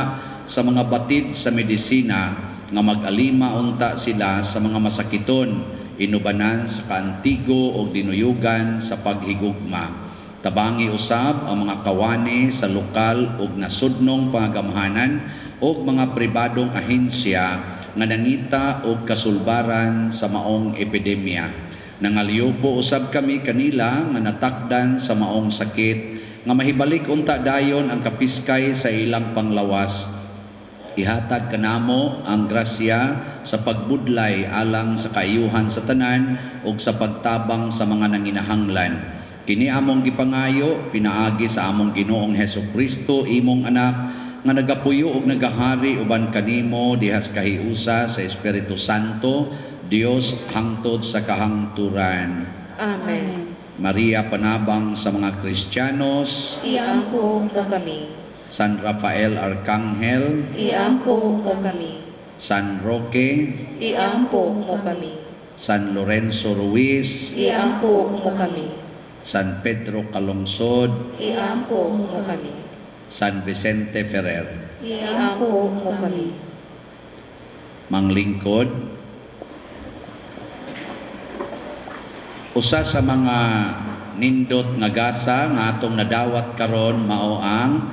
D: sa mga batid sa medisina nga mag-alima unta sila sa mga masakiton, inubanan sa kaantigo ug dinuyugan sa paghigugma. Tabangi usab ang mga kawani sa lokal ug nasudnong pangagamhanan ug mga pribadong ahensya nga nangita og kasulbaran sa maong epidemya. Nangaliupo usab kami kanila nga natakdan sa maong sakit nga mahibalik unta dayon ang kapiskay sa ilang panglawas. Ihatag kanamo ang grasya sa pagbudlay alang sa kaayuhan sa tanan ug sa pagtabang sa mga nanginahanglan. Kini among gipangayo pinaagi sa among Ginoong Hesus Kristo, imong anak, nga nagapuyo ug nagahari uban kanimo diha sa kahiusa sa Espiritu Santo, Dios hangtod sa kahangturan.
E: Amen.
D: Maria, panabang sa mga Kristiyanos,
E: Iampo mo kami.
D: San Rafael Arcangel,
E: Iampo mo kami.
D: San Roque,
E: Iampo mo kami.
D: San Lorenzo Ruiz,
E: Iampo mo kami.
D: San Pedro Calungsod,
E: Iampo mo kami.
D: San Vicente Ferrer.
E: Iampo mo kami.
D: Manglingkod, usa sa mga nindot nga gasa nga atong nadawat karon mao ang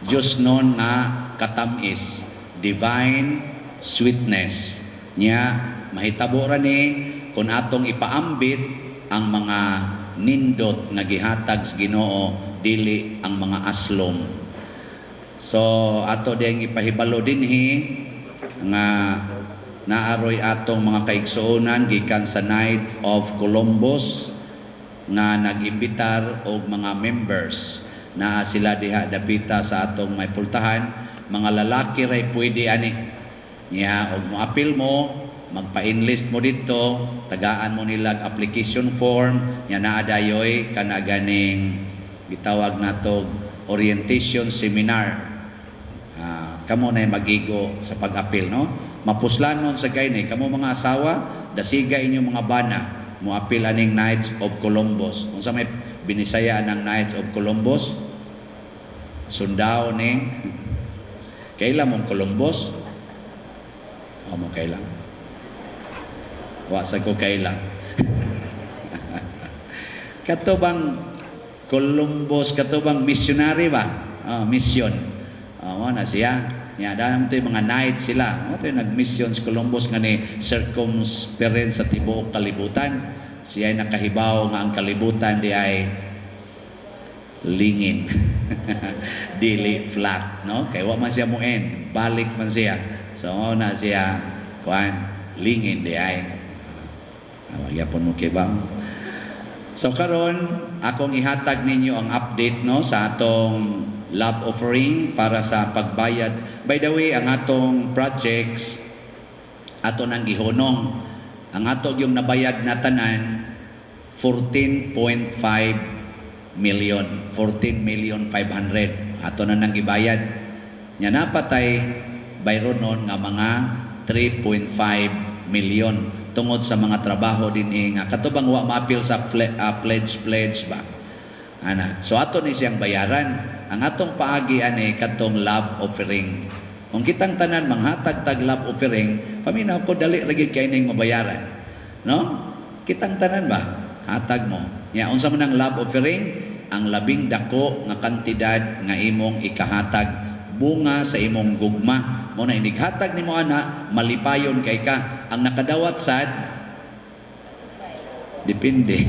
D: Diyos non nga katamis, divine sweetness. Nya mahitabo ra ni kung atong ipaambit ang mga nindot nga gihatag sa Ginoo, dili ang mga aslom. So ato ding ipahibalo dinhi nga naaroy atong mga kaigsuonan gikan sa Knight of Columbus nga nag-imbitar og mga members. Naa sila diha dapita sa atong may pultahan. Mga lalaki ray pwede ani. Nya og moapil mo, magpa-enlist mo didto, tagaan mo nila application form, nya naa dayoy kana ganing gitawag nato orientation seminar. Kamo na magigo sa pag-apil, no? Mapuslanon sa kay kamo mga asawa, dasiga inyong mga bana, moapil aning Knights of Columbus. Unsa may binisaya ang Knights of Columbus? Sundao ni kaila mong Columbus? O mo kaila? Wa sa ko kaila. Kato bang Columbus, kato bang missionary ba? Mission. Mo na siya. Nya daan to yung mga knights sila. Mo to yung nag-mission si Columbus nga ni circumference sa tibuok kalibutan. Siya ay nakahibaw nga ang kalibutan di ay lingin. Dili flat, no? Kay wa man siya mo end, balik man siya. So mo na siya kuan lingin di ay. Magyapon mo kay ba? So karon akong ihatag ninyo ang update, no, sa atong love offering para sa pagbayad. By the way, ang atong projects ato nang gihunong. Ang ato yung nabayad na tanan 14.5 million, 14 million 500 ato na nang gibayad. Nya napatay bayronon nga mga 3.5 million tungod sa mga trabaho din eh, nga katubang wa maapil sa pledge pledge ba ana. So ato ni siyang bayaran. Ang atong paagi ani katong love offering. Kung kitang tanan manghatag tag love offering, paminaw ko, dali ra gyud kay ning mabayaran. No? Kitang tanan ba? Hatag mo. Nya unsa man ang love offering? Ang labing dako nga kantidad nga imong ikahatag, bunga sa imong gugma. Mo na inighatag nimo ana, malipayon kay ka. Ang nakadawat sad, depende.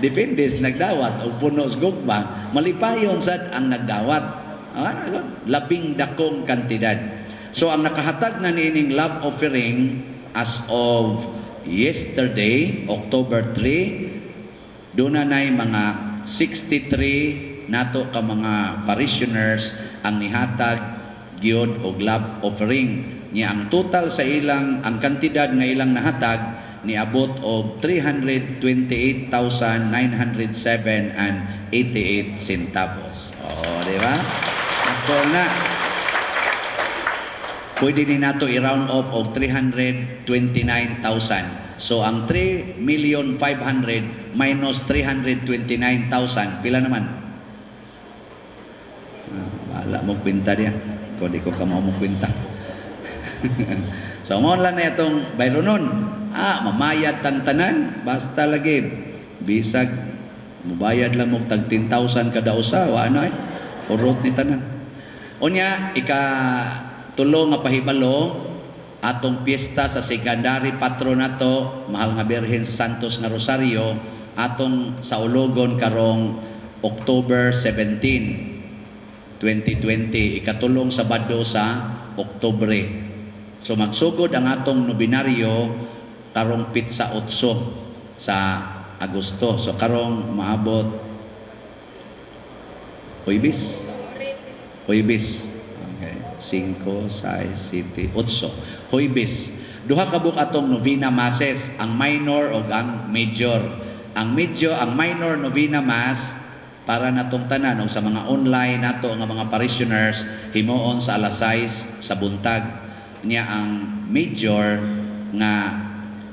D: Depende sa nagdawat o puno sa gugma, malipayon sad ang nagdawat. Ah, labing dakong kantidad. So ang nakahatag na niining love offering as of yesterday, October 3, doon na nay mga 63 nato ka mga parishioners ang nihatag gyud og love offering. Nya ang total sa ilang, ang kantidad nga ilang nahatag, niabot og 328,907 and 88 centavos. Oh, di ba? Ako na. Pwede ni nato i-round off og 329,000. So ang 3 million 500 minus 329,000, pila naman? Ah, wala mo kwenta diya. Ko di ko kamo mo kwenta. So mo lang na itong bayronon. Ah, mamayad tang tanan, basta lagi bisag mubayad lang mo tag 10,000 kada usa, wa na eh. Urot ni tanan. Unya, ika tulo nga pahibalo, atong piyesta sa secondary patron nato, Mahal nga Birhen sa Santos nga Rosario, atong saulogon karong October 17, 2020, ikatulong Sabado sa Oktubre. So magsugod ang atong nobinaryo karong pitsa 8 sa Agosto. So karong maabot Huwebes. Huwebes. Okay. 5, 6, 7, 8. Huwebes. Duha ka buok atong novena masses, ang minor o ang major. Ang major, ang minor novena mass para natong tanan o sa mga online nato nga mga parishioners, himuon sa alas 6 sa buntag. Nya ang major nga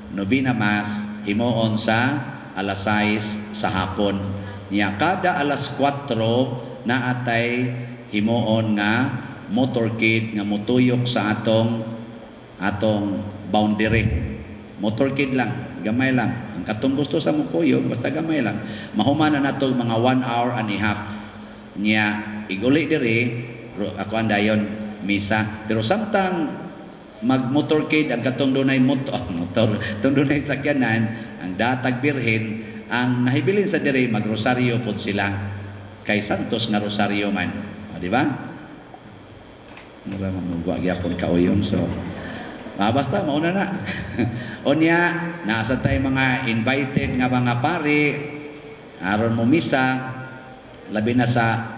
D: novena mass himuon sa alas 6 sa hapon. Nya kada alas 4 naatay himuon nga motorcade nga motuyok sa atong atong boundary. Motorcade lang, gamay lang. Ang katong gusto sa mukuyog, basta gamay lang. Mahuman na nato mga 1 hour and a half. Nya iguli diri ako ang dayon misa. Pero samtang mag-motorcade ang katong dunay motor, motor, tong dunay sakyanan, ang datag birhen, ang nahibilin sa diri, magrosaryo pod sila kay Santos nga Rosario man. O, di ba? Mura man mo gyapon kauyon, so ah, basta mauna na. Unya, nasa tay mga invited nga mga pari aron mo misa, labi na sa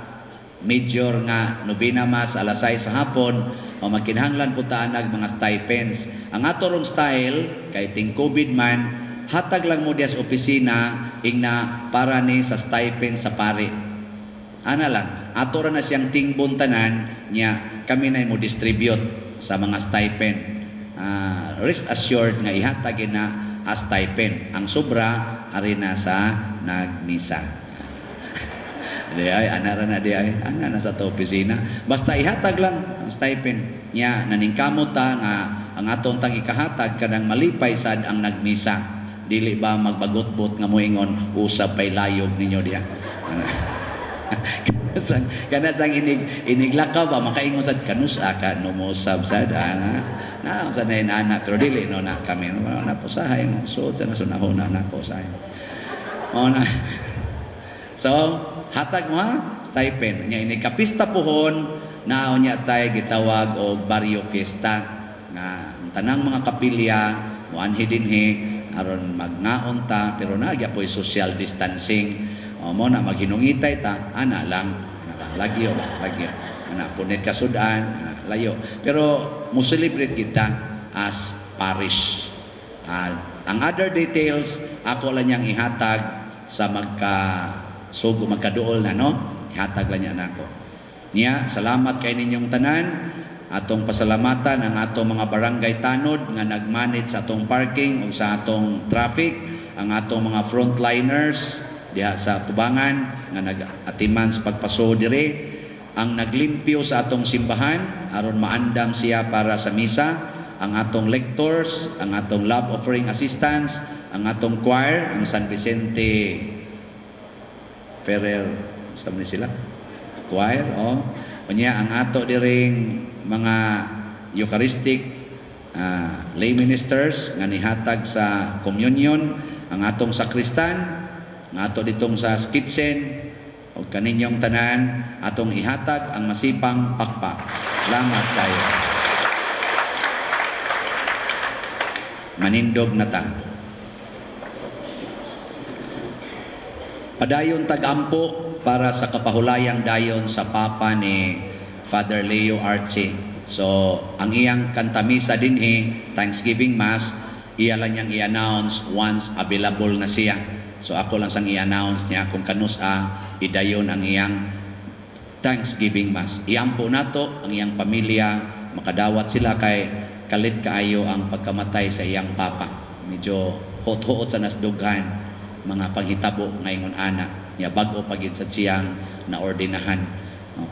D: major nga novena mass alas 6 sa hapon, o magkinahanglan po ta nag mga stipends. Ang ato rong style kay ting COVID man, hatag lang mo diya sa opisina, ingna para ni sa stipend sa pari. Ana lang, ato ra na siyang tingbon tanan, nya kami na mo distribute sa mga stipend. Ah, rest assured nga ihatag na as stipend. Ang sobra ari na sa nagmisa. Di ay ana ra na di ay ana na sa to opisina. Basta ihatag lang ang stipend. Nya naningkamot ta nga ang atong tang ikahatag kanang malipay sad ang nagmisa. Dili ba magbagot-bot nga moingon usab pay layog ninyo diha. Kana sang inig iniglakaw ba, makaingon sad kanusa ka no mosab sad ana na sa na ana, pero dili no na kami no na posahay mo suod sa nasunahona na posahay mo na. So hatag mo ha stipend. Nya ini kapista puhon na unya tay gitawag og barrio fiesta nga ang tanang mga kapilya moanhi dinhi aron magngaon ta, pero naa gyapoy social distancing. O mo na maghinungitay ta, ana lang, ana lang, lagyo ba, lagyo. Ana punit kasudan, ana, layo. Pero mo celebrate kita as parish. Ah, ang other details ako lang niyang ihatag sa magka sugo magkaduol na, no, ihatag lang niya nako. Niya salamat kay ninyong tanan. Atong pasalamatan ang atong mga barangay tanod nga nag-manage sa atong parking ug sa atong traffic, ang atong mga frontliners diha sa tubangan nga nag-atiman sa pagpaso diri, ang naglimpyo sa atong simbahan aron maandam siya para sa misa. Ang atong lectors, ang atong love offering assistants, ang atong choir, ang San Vicente Ferrer, sa ni sila? Choir, oh. Unya ang ato diring mga Eucharistic lay ministers nga nihatag sa communion, ang atong sakristan, ang ato ditong sa kitchen, ug kaninyong tanan, atong ihatag ang masipang pakpak. Salamat kayo. Manindog na ta. Padayon tagampo para sa kapahulayang dayon sa Papa ni Father Leo Archie. So, ang iyang kantamisa dinhi, Thanksgiving Mass, iya lang niyang i-announce once available na siya. So, ako lang sang i-announce niya kung kanus-a idayon ang iyang Thanksgiving Mass. Iampo nato ang iyang pamilya, makadawat sila kay kalit kaayo ang pagkamatay sa iyang papa. Medyo hot-hot sa nasdughan mga panghitabo ngayon ana niya, bag-o pagid sa siyang naordinahan.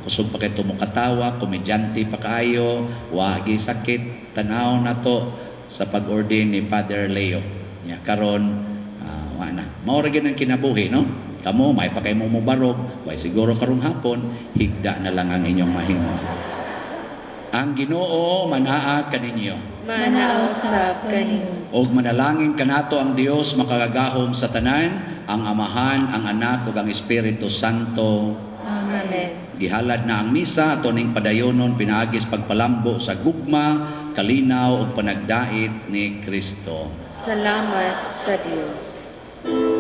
D: Kusog pa kay tumukatawa, komedyante pa kaayo, wagi sakit. Tanaw nato sa pag-ordain ni Father Leo. Nya karon wa na. Mao ra gyud ang kinabuhi, no? Kamo may pa kay mo mobarog, way siguro karong hapon, higda na lang ang inyong mahimo. Ang Ginoo manaa kaninyo.
E: Manaa usab kaninyo.
D: Og manalangin kanato ang Dios makagagahom sa tanan, ang Amahan, ang Anak ug ang Espiritu Santo.
E: Amen.
D: Gihalad na ang misa ato ning padayonon pinaagis pagpalambo sa gugma, kalinaw ug panagdait ni Kristo.
E: Salamat sa Dios.